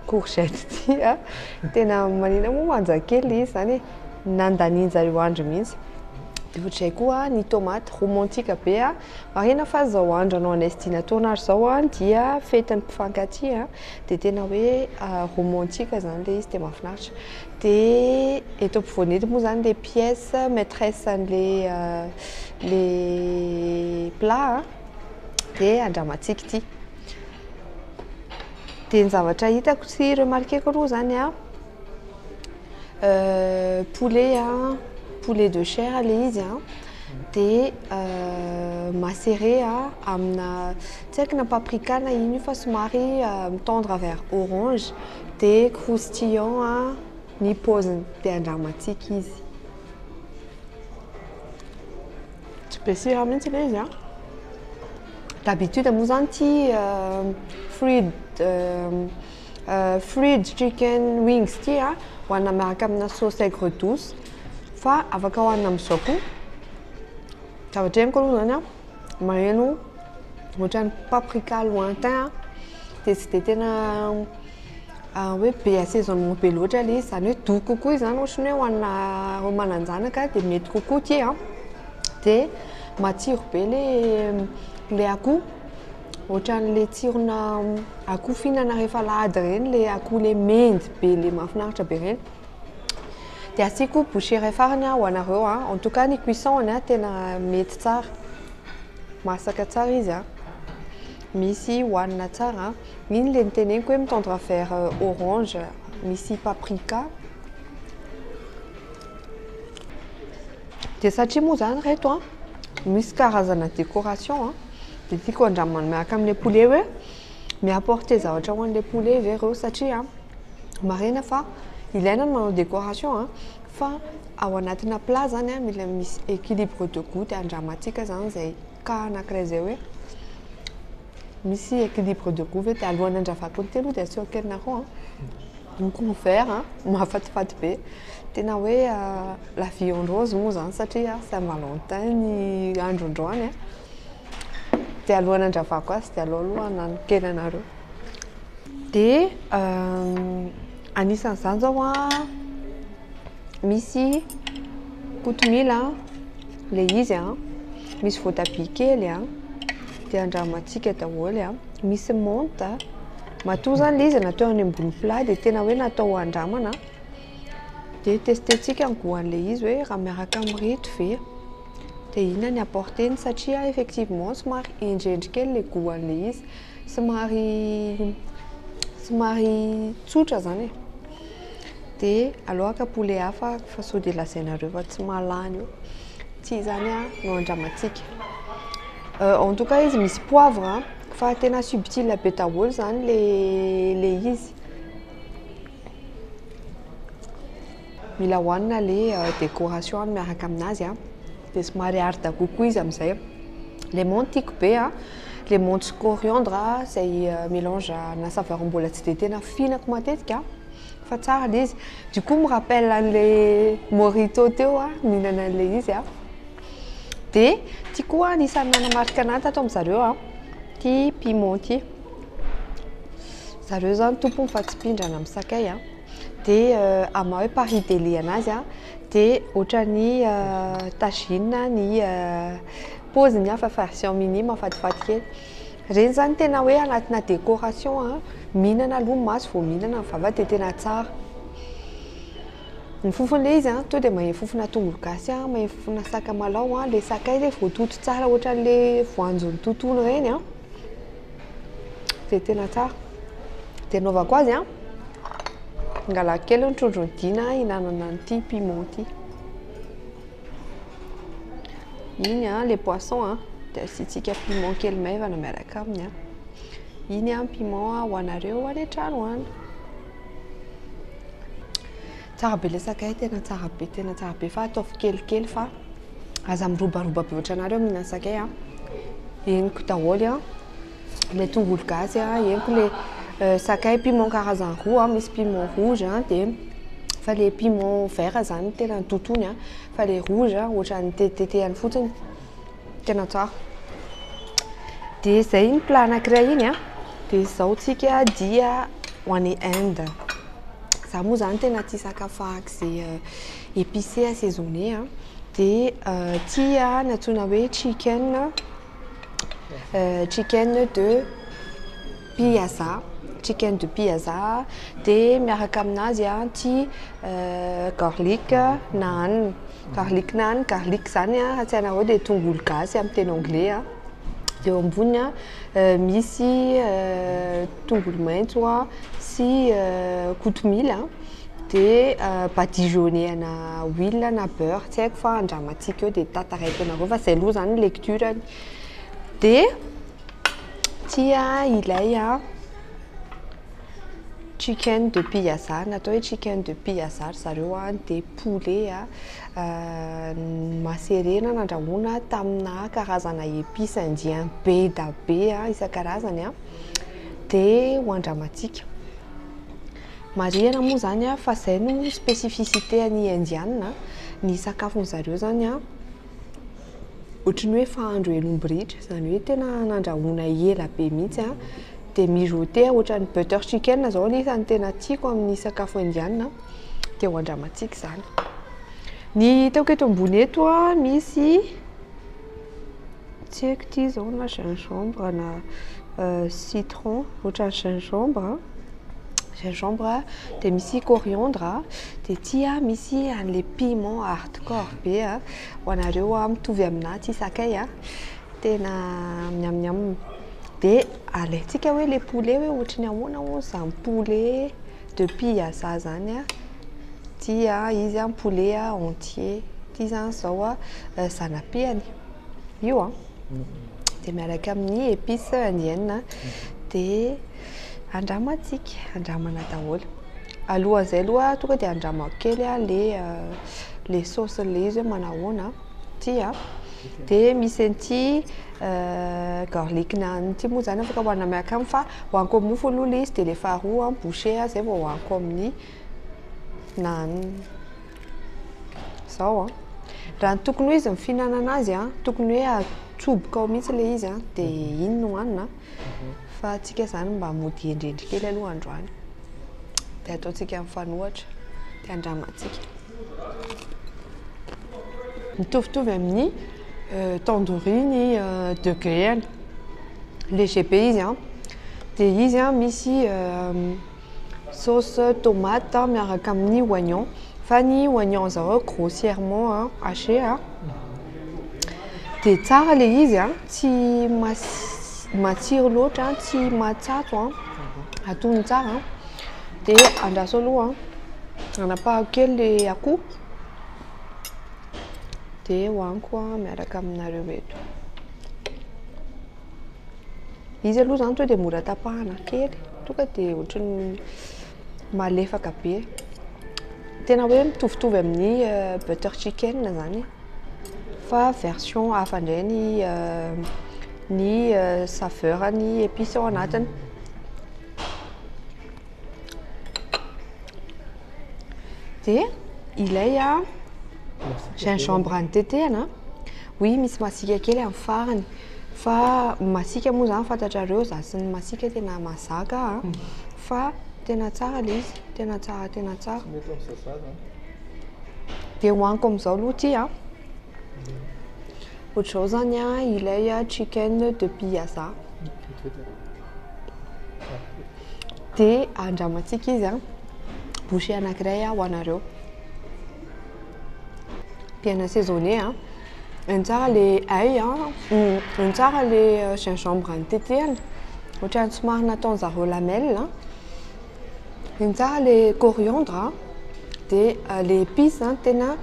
courgette ty a, tena manina moa manja kely izy zany e, nandanian-jareo andro mihitsy. Dia ohatr'izay koa ny tomate romantique be a, marina fa zao andro anao anay sy dina tournage zao a dia fetin'ny mpifankatia a, dia tena hoe romantique zany le izy, dia mahafinaritra. Dia eto ampovoany eto moa zany le pièce maîtresse an'le le plat a, dia andramantsika ity. Dia ny zavatra hitako sy remarqueko aloha zany a, poulet a, poulet de chair le izy a, dia macéré a amina tsy haiko na paprika na ino io fa somary mitendre vers orange, dia croustillant a ny paoziny. Dia andramantsika izy. Tsy be sira mihitsy le izy a. D'habitude moa zany ty fried chicken wings ty a hohanina miaraka amina sauce aigre douce, fa afaka hohanina amin'izao koa. Zavatra henoko aloha zany a, maheno ohatran'ny paprika lointain a, dia tsy dia tena hoe be assaisonnement be loatra le izy, zany hoe doux kokoa izy zany, ohatran'ny hoe hohanina reo manan-janaka dia mety kokoa ty a. Dia matsiro be le akoho, ohatran'le tsirona akoho fihinana rehefa alahady ireny, le akoho le mendy be le mahafinaritra be ireny. Dia asiako bouchée iray farany ho anareo a. En tout cas ny cuisson-ny a tena mety tsara, masaka tsara izy a, misy hohanina tsara. Iny le niteneniko hoe mitendre vers orange, misy paprika. Dia satria moa zany reto a misy karazana décoration a, dia tiako andramana miaraka amin'le poulet hoe mi-apporter zavatra ho an'le poulet ve ireo, satria marina fa ilaina ny manao décoration a, fa ao anatina plat zany a mila misy équilibre de goût. Dia andramantsika zany zay cas anankiray zay hoe misy équilibre de goût ve. Dia alohan'ny andravako ny telo dia asehoko kely nareo a, ny couvert a mahafatifaty be, tena hoe la vie en rose moa zany satria Saint-Valentin ny andro androany a. Dia alohan'ny andravako azy dia aleo aloha hanano kely anareo. Dia anisan'izany zao a misy kotomila le izy a, misy voatabia kely a, dia andramantsika daholo a, misy menthe. Matoa zany le izy natao any ambony plat dia tena hoe natao andramana. Dia testentsika ny goût an'le izy hoe raha miaraka amin'ireto ve dia inona ny apporteny, satria effectivement somary hendrihendry kely le goût an'le izy, somary tsotra zany e. Dia aleo haka poulet hafa fa sao dia lazainareo fa tsy mahalany io. Ty zany a no andramantsika. En tout cas izy misy poivre fa tena subtil be daholo zany le izy. Mila hohanina le décoration miaraka aminazy a, dia somary arda kokoa izy amin'izay. Le menthe tiako be a, le menthe sy coriandre izay mélange na saveur mbola tsy dia tena fihinako matetika fa tsara le izy. Du coup me rappelle an'le mojito teo a mihinana an'le izy a. Dia ty koa anisan'ny nanamarika anahy tato amin'zareo a, ty piment ty. Zareo zany tompony fa tsy mpindrana amin'ny sakay a. Dia amin'ny maha hoe Paris Deli anazy a, dia ohatran'ny tagine ny paoziny a, fa version mini mahafatifaty kely. Ireny zany tena hoe anatina décoration a, mihinana aloha ny maso vao mihinana ny vava dia tena tsara. Ny fofon'ilay izy an, tonga dia maheno fofona tongolo gasy an, maheno fofona sakamalao an, ilay sakay ilay voatoto tsara ohatran'ilay voanjo nitotoina ireny an, dia tena tsara. Dia anaovako azy an, angalako kely ny trondro nodina hihinanana an'ity piment ity. Iny an, ilay poisson an, dia asiantsika piment kely maivana miaraka aminy an. Iny an, piment ho anareo any an-trano any. Tsara be ilay sakay, tena tsara be, tena tsara be fa ataovy kelikely fa aza mirobaroba be ohatran'ahy mihinana sakay an. Henoko daholo an, ilay tongolo gasy an, henoko ilay sakay piment karazany roa, misy piment rouge an, dia fa ilay piment vert zany tena nototony an, fa ilay rouge ohatran'ny tetitetehany fotsiny, tena tsara. Dia izay iny plat anankiray iny an, dia izao tsika dia ho any Inde. Za moa zany tena tia sakafo farak'izay épicé assaisonné an, dia tia ny antsoina hoe chicken, chicken de piaza, chicken de piaza, dia miaraka aminazy an ity garlic naan, garlic naan, garlic zany an raha tsy hainareo dia tongolo gasy amin'ny teny anglais an, dia eo amboniny an misy tongolo maitso an sy kotomila dia badigeonné ana huile na beurre tsy haiko fa andramantsika eo dia tantaraiko anareo fa izay aloha zany ny lecture-ny. Dia ity ilay chicken de piaza, natao hoe chicken de piaza ry zareo an, dia poulet macéré-na nandrahoina tamina karazana épices indien be dia be isan-karazany an, dia ho andramantsika. Marihana moa zany an fa izay no spécificité an'ny indiana, ny sakafon'ny zareo zany an ohatran'ny hoe fahandro elomby ritra, izany hoe tena nandrahoina ela be mihitsy an, dia mijoté ohatran'ny butter chicken izao anisany tena tiako amin'ny sakafo indiana, dia ho andramantsika izany. Ny hitako eto ambony eto an, misy tsy haiko ity izao na gingembre na citron, ohatran'ny gingembre, gingembre dia misy coriandre, dia ity misy an'ilay piment hardcore be an, ho anareo mitovy aminahy tia sakay an, tena miam miam. Dia alaintsika hoe ilay poulet hoe ohatry ny ahoana hono izany poulet de piaza izany an, ity izy an poulet entier, ity izany izao zana-pihany io an, dia miaraka amin'ny épice indienne, dia andramantsika, andramana daholo. Alohan'izay aloha tonga dia andramako kely ilay ilay sauce ilay izy hoe manahoana ity an, dia misy an'ity garlic naan ity moa izany afaka hohanina miaraka aminy fa hohaniko amin'ny mofo aloha ilay izy dia ilay faharoa bouchée izay vao hohaniko amin'ny naan. Izao an, raha ny tokony ho izy ny fihinanana azy an, tokony hoe atsoboka ao mihitsy ilay izy an, dia iny no hohanina fa antsika izany mba mody hendrihendry kely aloha androany, dia ataontsika mifanohitra, dia andramantsika. Mitovitovy amin'ny tandoori ny degré-ny, léger be izy an, dia izy an misy sauce tomate miaraka amin'ny oignon, fa ny oignon zareo grossièrement haché an, dia tsara ilay izy an, tsy matsiro loatra, tsy matsatso an, antonony tsara an, dia andraso aloha an, anapahako kely ilay akoho dia hohaniko miaraka aminareo eto. Izy aloha izany tonga dia mora tapahana kely, tonga dia ohatran'ny malefaka be. Tena hoe mitovitovy amin'ny butter chicken izany fa version hafa indray ny ny saveur ny épice ao anatiny. Dia ilay gingembre notetehana, oui misy masiaka kely amin'ny farany fa masiaka moa izany fantatrareo za sy ny masiaka tena mahazaka an, fa tena tsara ilay izy, tena tsara tena tsara. Dia hohaniko amin'izao aloha ity an, ohatr'izao izany an ilay chicken de piaza. Dia andramantsika izy an, bouchée anankiray ho anareo. Bien assaisonné a. Eny tsara le ail a, eny tsara le gingembre nitetehana, ohatran'ny somary nataon-jareo lamelle a. Eny tsara le coriandre a, dia le épice a tena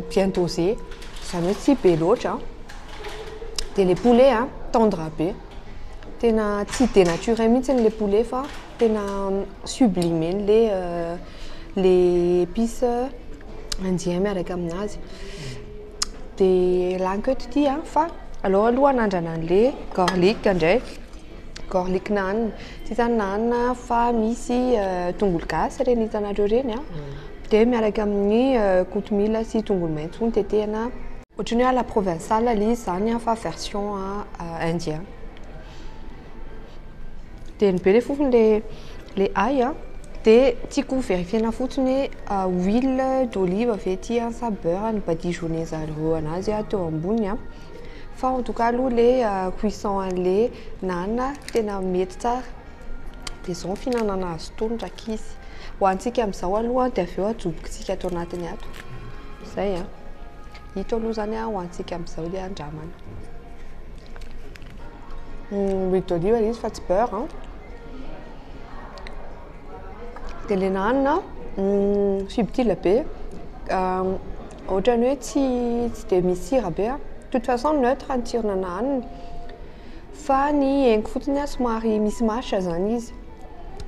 bien dosé, izany hoe tsy be loatra. Dia le poulet a tendre be, tena tsy dénaturé mihitsy le poulet fa tena sublimé le épice indien miaraka aminazy. Dia laniko eto ity a, fa aleo aloha hanandrana an'le garlic indray. Garlic naan, ity zany naan fa misy tongolo gasy ireny hitanareo ireny a. Dia miaraka amin'ny kotomila sy tongolo maitso no tetehana. Ohatran'ny hoe à la provençale ilay izy zany a, fa version indien. Dia ny be le fofony le ail a. Dia tiako vérifier-na fotsiny hoe huile d'olive ve ity a sa beurre ny badigeonné zareo anazy a teo amboniny a. Fa en tout cas aloha le cuisson an'le naan tena mety tsara. Dia izao ny fihinanana azy itony rankizy. Hohanintsika amin'izao aloha dia avy eo ajobokintsika ato anatiny ato. Izay a. Ito aloha zany a hohanintsika amin'izao dia andramana. Huile d'olive izy fa tsy beurre a. Dia le naan subtile be, ohatran'ny hoe tsy dia misy sira be a. De toute façon neutre ny tsirona naan, fa ny haingo fotsiny a somary misy mâche zany izy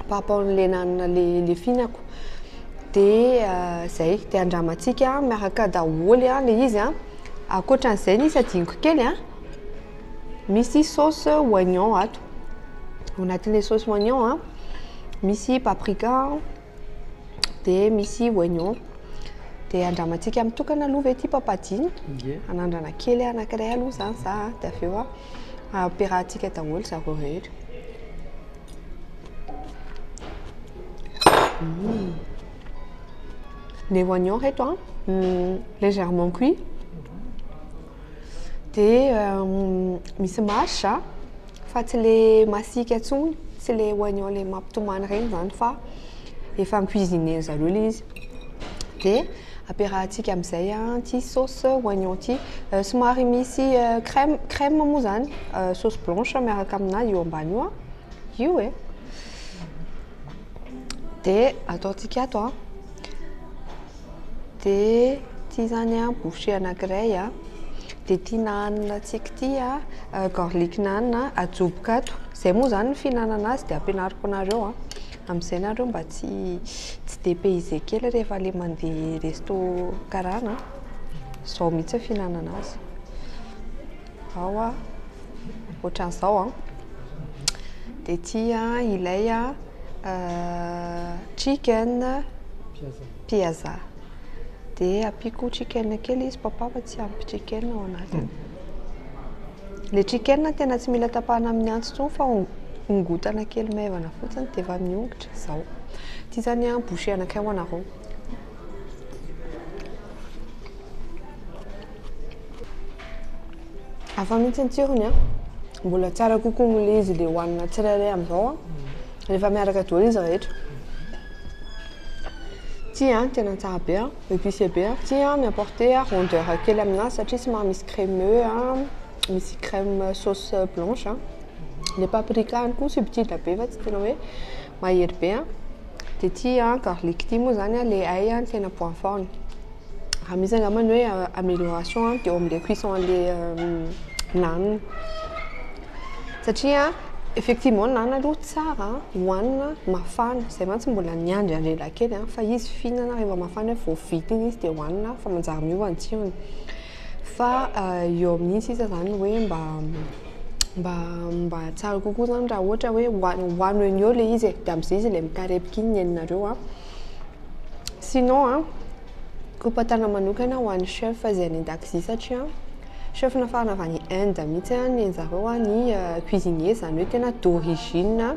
par rapport an'le naan le fihinako. Dia zay, dia andramantsika miaraka daholo a le izy a. Ankoatran'izay nisy adinoko kely a, misy sauce oignon ato. Ao anatin'ilay sauce oignon a, misy paprika dia misy oignon. Dia andramantsika mitokana aloha ve ity papadina? Ie. Hanandrana kely anankiray aloha zany za a, dia avy eo a ampiarahantsika daholo zareo rehetra. Les oignons reto a, légèrement cuit. Dia misy mâche a, fa tsy le masiaka intsony, tsy le oignon le mampitomany ireny zany fa efa cuisiné zareo le izy. Dia ampiarahantsika amin'izay a ity sauce oignon ity. Somary misy crème, crème moa zany, sauce blanche miaraka aminazy io ambany io a, io e. Dia ataontsika ato a. Dia ity zany a bouchée anankiray a. Dia ity naan-tsika ity a, garlic naan ajoboka ato. Izay moa zany ny fihinanana azy dia ampianariko anareo a. Amin'izay nareo mba tsy dépaysé kely rehefa le mandeha resto karana. Izao mihitsy ny fihinanana azy. Ao a, ohatran'izao a. Dia ity a ilay a chicken pyaza. Dia ampiako chicken kely izy papa fa tsy ampy chicken ao anatiny. Le chicken tena tsy mila tapahana amin'ny antsy intsony fa ongotana kely maivana fotsiny dia efa miongotra izao. Ity zany a bouchée anankiray ho anareo. Hafa mihitsy ny tsirony a. Mbola tsara kokoa noho ilay izy le hohanina tsirairay amin'izao a. Rehefa miaraka daholo izy rehetra. Ity a tena tsara be a, épicé be a. Ity a mi-apporter rondeur kely aminazy satria somary misy crémeux a, misy crème sauce blanche a. Le paprika ihany koa subtile be fa tsy tena hoe mahery be a. Dia ity a garlic ity moa zany a le ail a tena point fort-ny. Raha misy angamba ny hoe amélioration dia eo amin'ilay cuisson an'ilay naan. Satria effectivement naan aloha tsara hohanina mafana. Izay mantsy mbola niandry andrela kely a, fa izy fihinana rehefa mafana hoe vao vita iny izy dia hohanina fa manjary miova ny tsirony. Fa eo amin'iny sisa zany hoe mba tsara kokoa zany raha ohatra hoe hohano eny eo ilay izy e, dia amin'izay izy ilay mikarepoka iny ny heninareo a. Sinon a, kopatana manokana ho an'ny chef izay any an-dakozia satria chef nafarana avy any Inde mihitsy a ny an'zareo a, ny cuisinier zany hoe tena d'origine,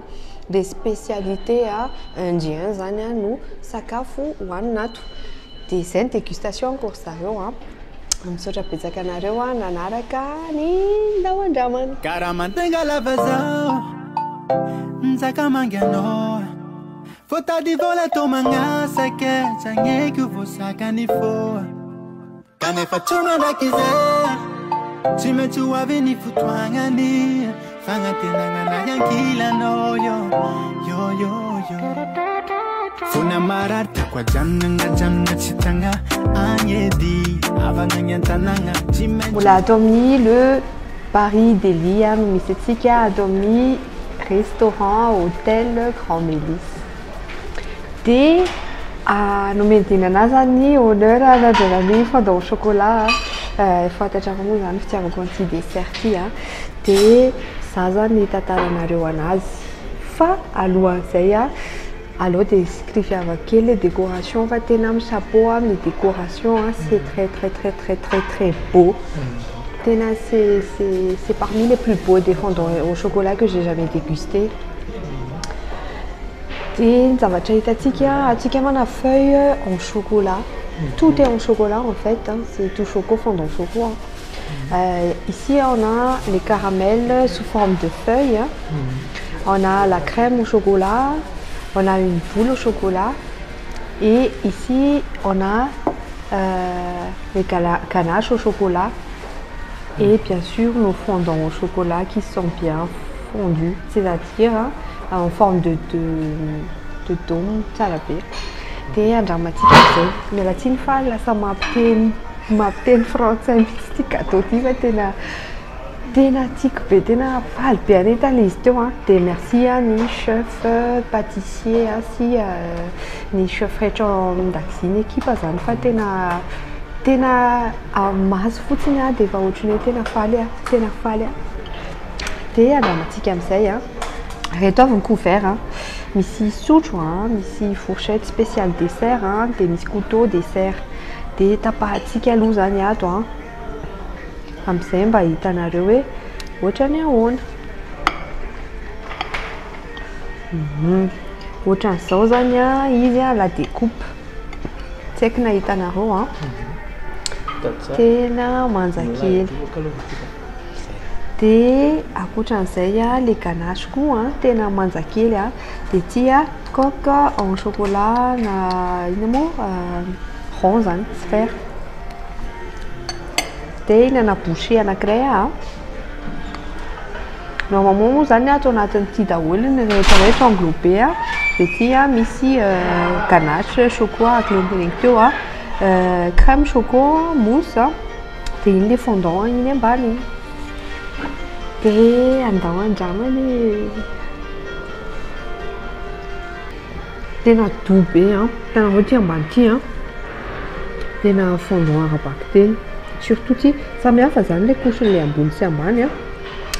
les spécialités indien zany a no sakafo hohanina ato. Dia izay ny dégustation ko ry zareo a. Misaotra betsaka anareo a nanaraka ny Ndao Andramana. Karaha lava zao Nzaka manganao Voatady vola tô magnasaka Tsy agneko voasaka ny fô. Kanefa tsy mandrakizay, tsy maintsy ho avy ny fotoagnany, fagnantenana ankilanao yo yo yo yo. Fona marary tiako ajanona ajanona tsy tagna agny edy, avagna agny an-tanàgna tsy maintsy. Mbola ato amin'ny Le Paris Deli no misy antsika, ato amin'ny restaurant hôtel Grand Mélisse. Dia nomeny dina anahy zany ny honneur nandrana ny fondant au chocolat. Fantatra moa zany fitiavako an'ity dessert ity a. Dia za zany hitantaranareo anazy. Fa alohan'izay a, aleo dia scriviava kely le décoration fa tena amin'ny chapeau amin'ny décoration a, c'est très très très très très très beau. Tena c'est parmi les plus beaux des fondants au chocolat que j'ai jamais dégusté. Dia ny zavatra hitantsika, atsika mana feuille en chocolat. Tout est en chocolat en fait, hein. C'est tout choco, fondant choco. Hein. Ici on a les caramels sous forme de feuilles. Hein. On a la crème au chocolat, on a une boule au chocolat et ici on a les ganaches au chocolat et bien sûr nos fondants au chocolat qui sont bien fondus, c'est-à-dire, hein, en forme de dôme, tsara be. Dia andramantsika izay. Miala tsiny fa lasa mampiteny frantsay mihitsy ity gâteau ity fa tena tiako be, tena faly be anay ilay izy teo a. Dia merci a ny chef pâtissier a sy ny chef rehetra ao an-dakozia, ny équipe zany fa tena maso fotsiny a dia efa ohatran'ny hoe tena faly a, tena faly a. Dia andramantsika amin'izay a. Reto avy ny couvert a. Misy sotro a, misy fourchette spéciale dessert a, dia misy couteau dessert. Dia tapahantsika aloha zany ato a. Amin'izay mba hitanareo hoe ohatrany ahoana. Ohatran'izao zany a izy a, la découpe. Tsy haiko na hitanareo a. Tena manja kely. Dia ankoatran'izay a, le ganache koa a, tena manja kely a. Dia ity a, coque en chocolat na inona moa, rond zany, sphère. Dia hinana bouchée anankiray a. Normalement moa zany ato anatin'ity daholo ny rehetra rehetra englobé a. Dia ity a misy ganache choco araka ilay noteneniko teo a, crème choco mousse a, dia iny le fondant iny ambany iny. Dia andao andramana. Tena doux be a, hitanareo ity ambany ity a, tena fondant ara-bakiteny. Surtout ity, samy hafa zany le couche-n'ilay ambony sy ambany a.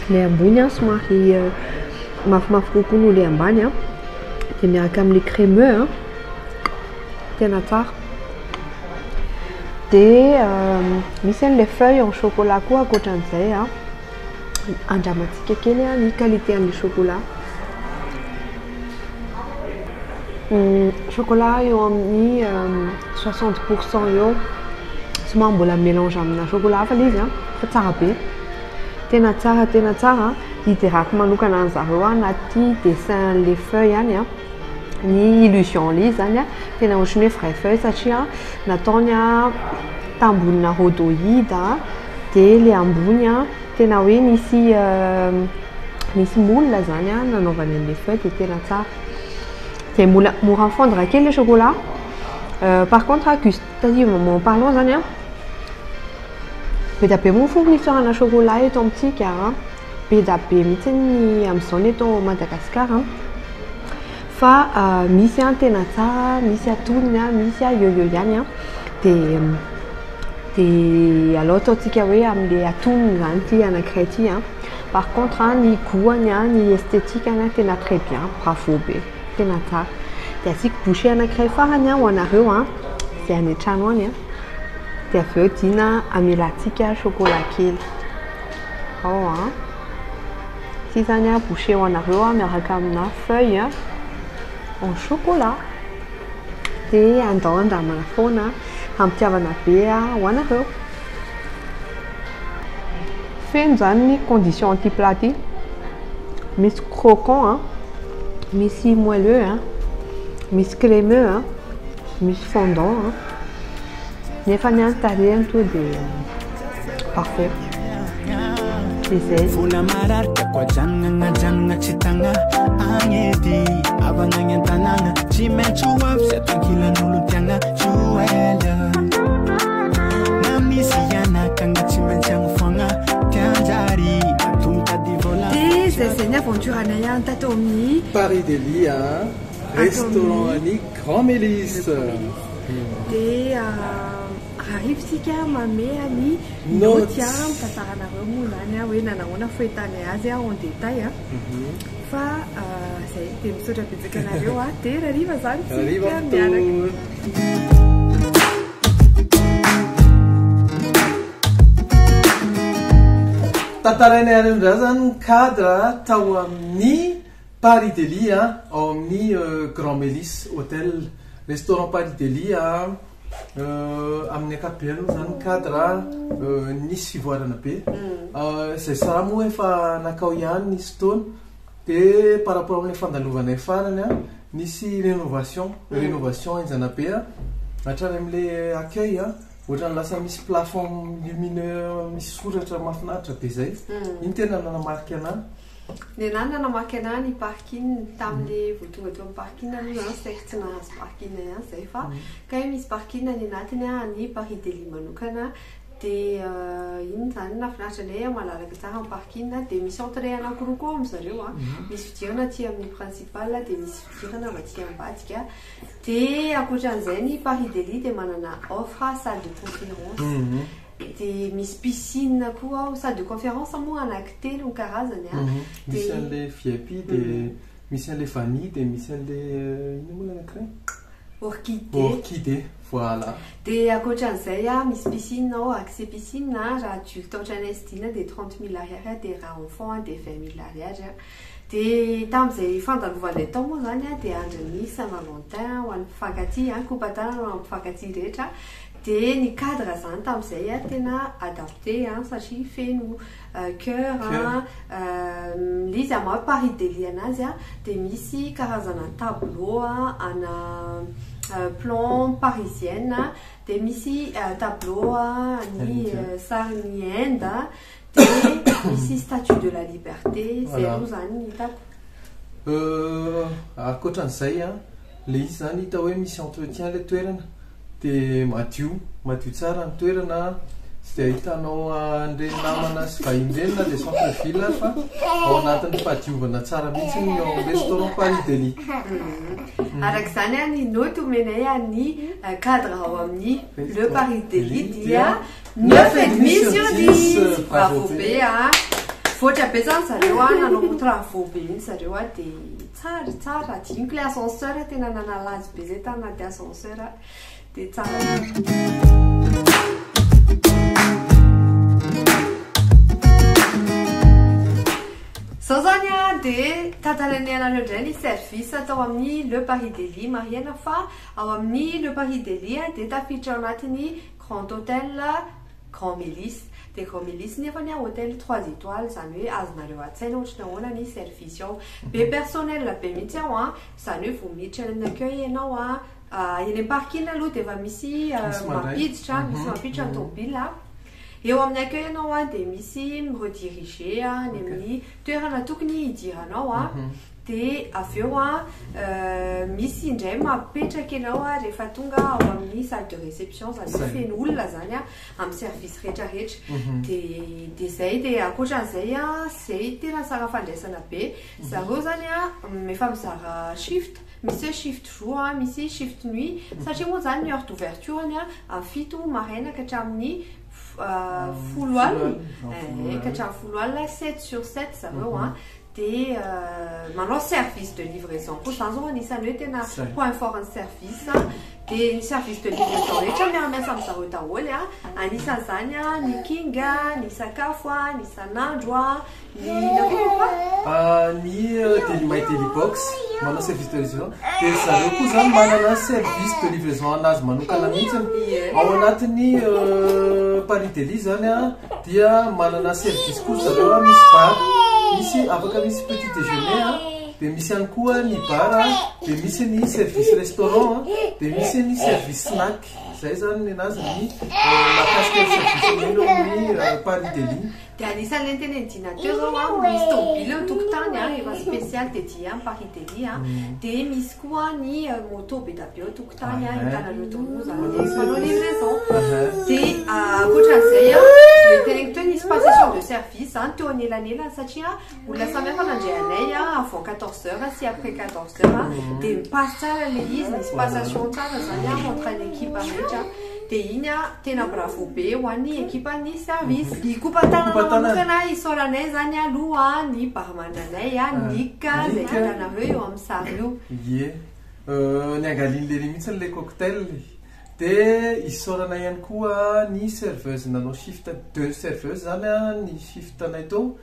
Ilay ambony a somary mafimafy kokoa noho ilay ambany a. Dia miaraka amin'ilay crémeux a, tena tsara. Dia misy an'ilay feuille en chocolat koa ankoatran'izay a. Andramantsika kely a ny qualité an'ilay chocolat. Chocolat eo amin'ny 60% eo. Somary mbola mélange amina chocolat hafa ilay izy a, fa tsara be. Tena tsara, tena tsara. Hiderako manokana an'zareo anaty dessin an'ilay feuille any a. Ny illusion ilay izy zany a, tena ohatran'ny hoe vrai feuille satria nataony a tambonina rhodoïde a, dia ilay ambony a tena hoe misy moule zany a nanaovany an'ilay feuille dia tena tsara. Dia mbola mora fondre kely le chocolat. Par contre, gustativement parlant zany a, be dia be moa fournisseur-na chocolat eto amintsika a. Be dia be mihitsy ny amin'izao ny eto Madagasikara. Fa misy a tena tsara, misy atonony a, misy a eo eo ihany a. Dia aleo ataontsika hoe amin'ilay atonony zany ity anankiray ity a. Par contre ny goût-ny a, ny esthétique-ny a tena très bien, bravo be, tena tsara. Dia asiako bouchée anankiray farany a ho anareo a, izay any an-trano any a. Dia avy eo dina amelantsika chocolat kely. Ao a. Ity zany a bouchée ho anareo a miaraka amina feuille en chocolat. Dia andao andramana foana ampitiavana be a ho anareo. Feno zany ny condition an'ity plat ity. Misy croquant a, misy moelleux a, misy crémeux a, misy fondant a. Nefa ny any tarehiny tonga dia parfait. Dia zay. Vola marary tiako ajanogna ajanogna tsy tagna agny edy avagna agny an-tanàgna tsy maintsy ho avy sy ato ankilan'olo tiagna tsy ho ela na misy anakagna tsy maintsy agny foagna tianjary matoa mitady vola. Dia zay zay ny aventure anay any tato amin'ny Paris Deli a, restaurant an'i Grand Mélis. Dia rahariva isika manome ny note a, mitantara anareo moa izany hoe nanahoana fahitanay azy en détail a. Fa zay, dia misaotra betsaka anareo a, dia rahariva izany tsika miaraka. Tantarainay any indray zany ny cadre tao amin'ny Paris Deli a, ao amin'ny Grand Mélis Hotel. Restaurant Paris Deli a, amin'ny ankapobeny moa zany ny cadre nisy fivoarana be. Izay sara moa efa nakao ihany nisy fotoana, dia par rapport amin'ilay fandalovanay farany a, nisy rénovation, rénovation henjana be a, hatrany amin'ilay accueil a, ohatran'ny lasa misy plafond lumineux misy soratra mahafinaritra be zay. Iny tena nanamarika anahy. Ny anahy nanamarika anahy ny parking, tamin'ilay vao tonga teo amin'ny parking aloha zany saika tsy nahazo parking ihany zay fa kay misy parking any anatiny a, any Paris Deli manokana, dia iny zany nahafinaritra anay, malalaka tsara ny parking, dia misy entrée anankiroa koa ao amin'zareo a, misy fidirana aty amin'ny principal dia misy fidirana avy aty ambadika, dia ankoatran'izay ny Paris Deli dia manana offre salle de conférence. Dia misy piscine koa ao, salle de conférence moa anankitelo ny karazany a. Misy an'ilay VIP dia misy an'ilay vanille dia misy an'ilay inona moa ilay anankiray? Orchidée. Orchidée, voilà. Dia ankoatran'izay a, misy piscine ao, accès piscine a, raha adulte ohatranay sy Dina dia 30 000 ariary a, dia raha enfant a dia 20 000 ariary a. Dia tamin'izay fandalovanay tao moa izany a, dia andron'ny Saint Valentin ho an'ny mpifankatia a, kopa-tanana ho an'ny mpifankatia rehetra. Dia ny cadre izany tamin'izay a, tena adapté a, satria feno cœur a, ilay izy amin'ny maha Paris Deli anazy a, dia misy karazana tableau a, ana plan parisienne, dia misy tableau a, ny sarin'ny Inde a, dia misy statue de la liberté, izay aloha izany ny hitako. Ankoatran'izay a, ilay izy izany hita hoe misy entretien ilay toerana, dia madio, madio tsara ny toerana, tsy dia ahitanao an'ireny namana sy vahiny ireny na dia centre ville ary fa ao anatin'ny fahadiovana tsara mihitsy ny ao amin'ny restaurant Paris Deli. Araka izany a, ny note omenay an'ny cadre ao amin'ny Le Paris Deli dia 9,5 sur 10. Bravo be a. Voatra be zany zareo a, nanao travaux be mihitsy zareo a, dia tsara tsara. Adinoko ilay ascenseur, tena nanala azy be zay tanaty ascenseur, dia tsara be. Zao zany a, dia tantarainay anareo indray ny service atao amin'ny Le Paris Deli. Marihana fa ao amin'ny Le Paris Deli a, dia tafiditra ao anatin'ny Grand Hôtel Grand Mélis. Dia Grand Mélis nefany a, hôtel 3 étoiles, izany hoe azonareo an-tsaina ohatry ny ahoana ny service ao. Be personnel be mihitsy ao a, izany hoe vao miditra any amin'ny accueil ianao a, eny amin'ny parking aloha dia efa misy Misy mandray. mampiditra, misy mampiditra ny tomobile a. Eo amin'ny accueil ianao a, dia misy mi-rediriger a, any amin'ny toerana tokony hidiranao a. Dia avy eo a, misy indray mapetraka ianao a, rehefa tonga ao amin'ny salle de réception, izany hoe feno olona izany a, amin'ny service rehetrarehetra. Dia, dia izay, dia ankoatran'izay a, izay tena tsara fandraisana be. Zareo izany a, efa mizara shift, misy hoe shift jour a, misy shift nuit, satria moa izany ny heure d'ouverture-ny a, amin'ny 7 maraina ka hatramin'ny 10 alina, ka hatramin'ny 10 alina, 7 sur 7 zareo a. Dia manao service de livraison koa, izany zao anisan'ny hoe tena point fort ny service. Dia ny service de livraison rehetra miara-miasa amin'ny zareo daholo a, anisan'izany a ny king, ny sakafo a, ny isan'andro a, ny inona koa papa? Ny Deli My Deli Box manao service de livraison, dia zareo koa zany manana service de livraison anazy manokana mihitsy. Ao anatin'ny Paris Deli zany a, dia manana service koa zareo a, misy bar, misy afaka misy petit déjeuner a, dia misy ihany koa ny bar a, dia misy ny service restaurant a, dia misy ny service snack. Zay zany nenazy ny mahakasika ny service omena ao amin'ny Paris Delhi. Dia anisan'ilay notenen'i Dina teo zao an, misy tômôbily eo an-tokotany an, efa spécial dédié amin'ny Paris Delhi an, dia misy koa ny moto be dia be eo an-tokotany an, hitanareo daholo moa zany hoe mpanao livraison. Dia ankoatran'izay an, ilay teneniko teo nisy passation de service zany teo anelanelany satria olona samy hafa nandray anay an, avant 14 heures sy après 14 heures, dia mi-passe tsara ilay izy, nisy passation tsara zany an entre ny équipe rehetra. Dia iny an, tena bravo be ho an'ny ekipan'ny service. Ny kopa-tanana manokana isaoranay izany aloha ny barman anay Nick izay hitanareo eo amin'ny sary io. Ie. Niangalian'i Lery mihitsy ilay cocktail. Dia isaorana ihany koa ny serveuse nanao shift, deux serveuses izany ny shift anay teo,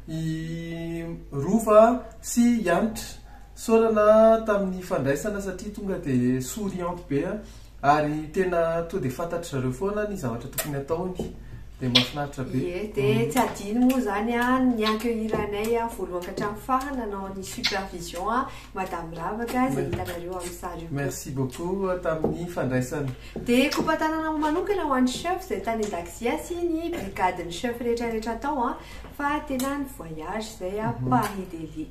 i Rova sy i Hanitra. Isaorana tamin'ny fandraisana satria tonga dia souriante be. Ary tena to dia fantatry zareo foana ny zavatra tokony ataony. Dia mahafinaritra be. Ie, dia tsy adino moa izany an, ny accueillir anay voalohany ka hatramin'ny farany nanao ny supervision an, Madame Ravaka izay hitanareo amin'ny sary io koa. Merci beaucoup tamin'ny fandraisana. Dia kopa-tanana manokana ho an'ny chef izay tany an-dakozia sy ny brigade-n'ny chef rehetra rehetra tao an, fa tena ny voyage izay an, Paris Delhi.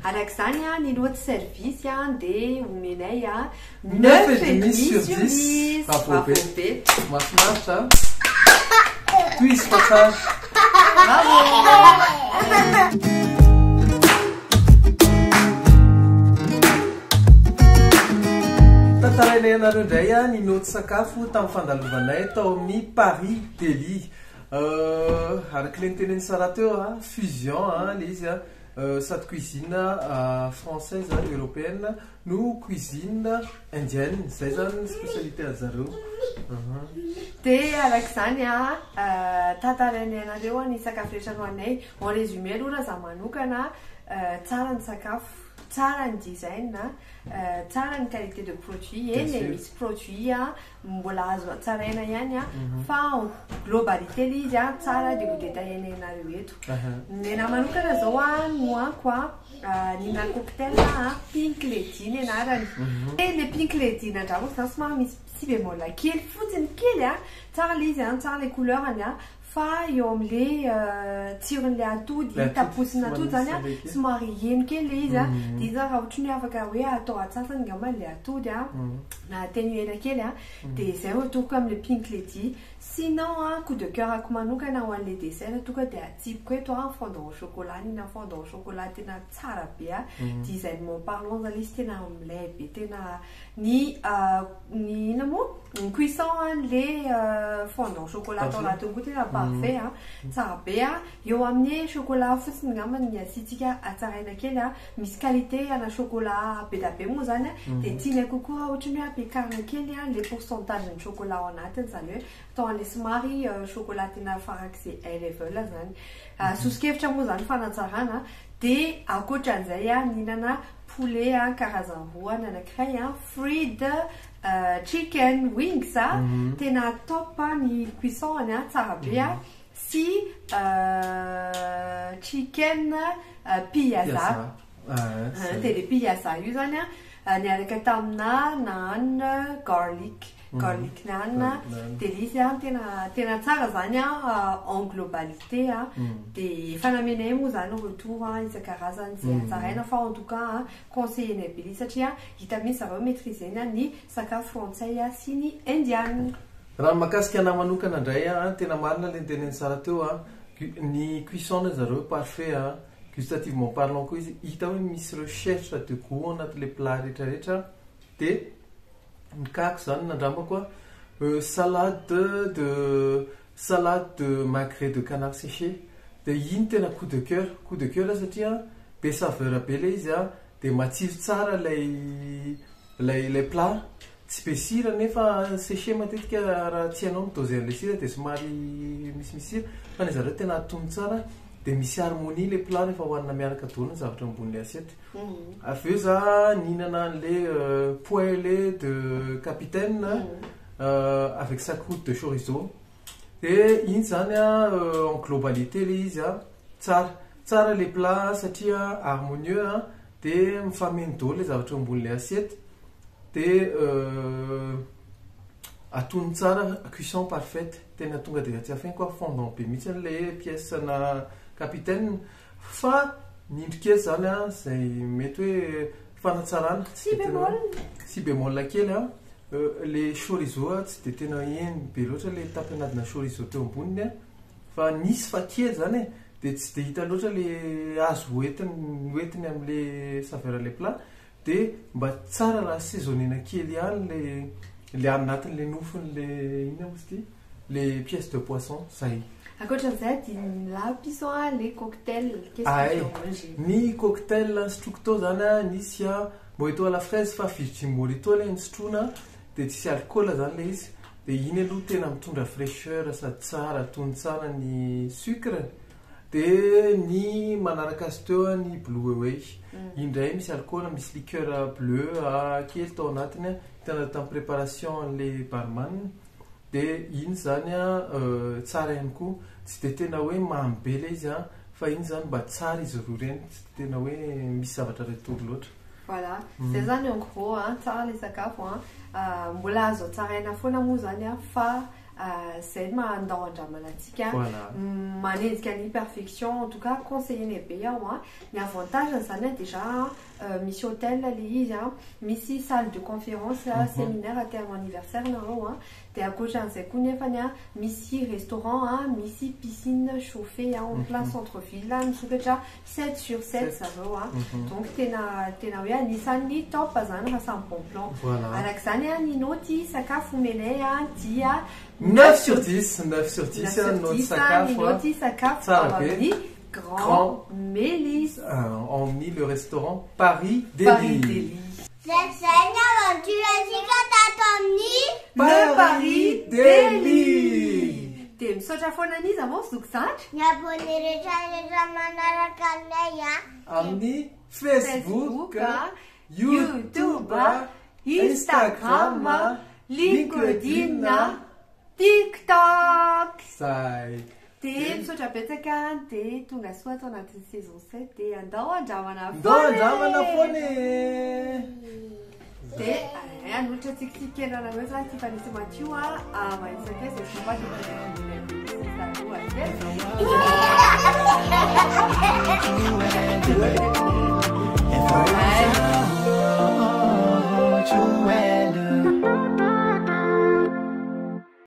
Araka izany an, ny note service an dia omenay an, 9 et demi sur 10. Bravo be. Mahafinaritra a. Tohizo fa tsara. Bravo. Tantarainay anareo indray ny note sakafo tamin'ny fandalovanay tao amin'ny Paris Delhi. Araka ilay notenenin'i Sarah teo, fusion ilay izy, sady cuisine française européenne no cuisine indienne, zay zany ny spécialité an'i zareo. Dia araka izany an, tantarainay anareo ny sakafo rehetra nohaninay. En résumé aloha raha za manokana, tsara ny sakafo, tsara ny design, tsara ny qualité de produit, eny e, misy produit mbola azo hatsaraina ihany fa en globalité ilay izy tsara dia ho détailler-nay anareo eto. Ny anahy manokana izao nohaniko an. Nina cocktail a, pink lady ny anarany. Dia le pink lady nandramako zany somary misy petit bémol kely fotsiny kely a, tsara le izy a, tsara le couleur-ny a, fa eo amle tsiron'le atody, taposin'atody zany a, somary heno kely le izy a, dia izy zany raha ohatry ny hoe afaka hoe atao atsasany angamba le atody a, na atténuer-na kely a, dia izay no atoroko amle pink lady. Sinon an, coup de coeur-ako manokana ho an'le dessert tonga dia atsipiko eto an, fondant au chocolat, nina fondant au chocolat tena tsara be an, designement parlant zany izy tena milay be, tena ny ny inona moa, ny cuisson an'le fondant au chocolat tao anatiny koa tena parfait an, tsara be an, eo amin'ny chocolat fotsiny angamba ny asiantsika hatsaraina kely an, misy qualité ana chocolat be dia be moa zany an, dia tianay kokoa raha ohatra ny hoe ampiakarina kely an le pourcentage ny chocolat ao anatiny, izany hoe atao an'ilay somary chocolat tena farak'izay high level zany. Soso-kevitra moa zany fanatsarana, dia ankoatran'izay an nihinana poulet an karazany roa, ny anankiray an fried chicken wings an, tena top ny cuisson-ny an, tsara be an, sy chicken piazza. Dia ilay piazza io zany an, niaraka tamina naan garlic, garlic naan, dia ilay izy an tena tena tsara zany an en globalité an, dia efa namenay moa zany retour an isan-karazany izay hatsaraina fa en tout cas an conseiller-nay be ilay izy satria hita mihitsy zareo maîtriser-ny ny sakafo frantsay sy ny indiana. Raha ny mahakasika anah manokana indray an, tena marina ilay notenenin'i Sarah teo an, ny cuisson-ny zareo parfait an, gustativement parlant koa izy hita hoe misy recherche de gout ao anatin'ilay plat rehetra rehetra, dia ny cas-ko izany nandramako an, salade de salade de magret de canard séché, dia iny tena coup de coeur, coup de coeur satria be saveur be ilay izy an, dia matsiro tsara ilay ilay ilay plat. Tsy be sira nefa séché matetika raha tsy hainao mi-doser an'ilay sira dia somary misimisy sira fa ny zareo tena atono tsara dia misy harmonie ilay plat rehefa hohanina miaraka daholo ny zavatra ambony assiette. Avy eo za nihinana an'ilay poêlé de capitaine avec sa croûte de chorizo dia iny zany en globalité ilay izy tsara. Tsara ilay plat satria harmonieux dia mifameno daholo ilay zavatra eo ambonin'ilay assiette. Dia Atony tsara, cuisson parfaite, tena tonga dia tsy afeniko a, fondant be mihitsy le pièce na capitaine, fa ny indro kely zany a, zay mety hoe fanatsarana. Si bémol. Si bémol kely a, le chorizo a tsy de tena heno be loatra le tapenade-na chorizo teo amboniny a, fa nisy fa kely zany e, de tsy de hita loatra le azo hoentiny amin'le saveur le plat, de mba tsara raha saisonnena kely ihany le anatin'le nofon'le inona moa izy ity, le pièce de poisson zay. Ankoatran'izay dia lapiso a le cocktail. Qu'est-ce que Ay, tu as mangé? Ny cocktail nisotroko tao zany a, nisy a mojito à la fraise fa virgin mojito le nisotroana, de tsisy alcool zany le izy, de iny aloha tena mitondra fraîcheur sady tsara tony tsara ny sucre, de ny manaraka azy teo a ny Blue Away, indray misy alcool, misy liqueur bleu a kely tao anatiny a, tena tamin'ny préparation an'le barman, de iny zany a tsara ihany koa, tsy de tena hoe mamy be le izy a, fa iny zany mba tsara izy roa ireny, tsy de tena hoe misy zavatra retour loatra. Voilà, zay zany en gros a, tsara le sakafo a, mbola azo tsaraina foana moa zany a, fa zay mandao andramana antsika. Voilà. Manenjika ny perfection, en tout cas conseiller be aho a. Ny avantage zany a, déjà misy hôtel le izy a, misy salle de conférence, séminaire à terme anniversaire nareo a, de ankoatran'izay koa nefany a misy restaurant a, misy piscine chauffée a, en plein centre ville, misokatra 7 sur 7 zareo a. Donc tena hoe anisan'ny top zany raha samy bon plan. Voilà. Arak'izany a, ny noty sakafo omenay a dia 9 sur 10, 9 sur 10 9 sur noty 10 ny sakafo a. noty sakafo Tsara ao be. amin'ny Grand Grand Mélis. Amin'ny le restaurant Paris Deli. Paris Deli. Zay zay ny aventure antsika tato amin'ny Le Paris Deli. Deli. De misaotra foana an'iza moa zoky zandry? Ny abonné rehetrarehetra manaraka anay a. Amin'ny Facebook, Facebook, YouTube, Instagram, Instagram, LinkedIn, LinkedIn, TikTok. Zay. De misaotra betsaka, de tonga soa atao anatin'ny saison 7, de andao andramana Ndao andramana foana e. De anolotra antsika ty kely anareo zany Tiffany sy Mathieu a, manisaka zay fomba de.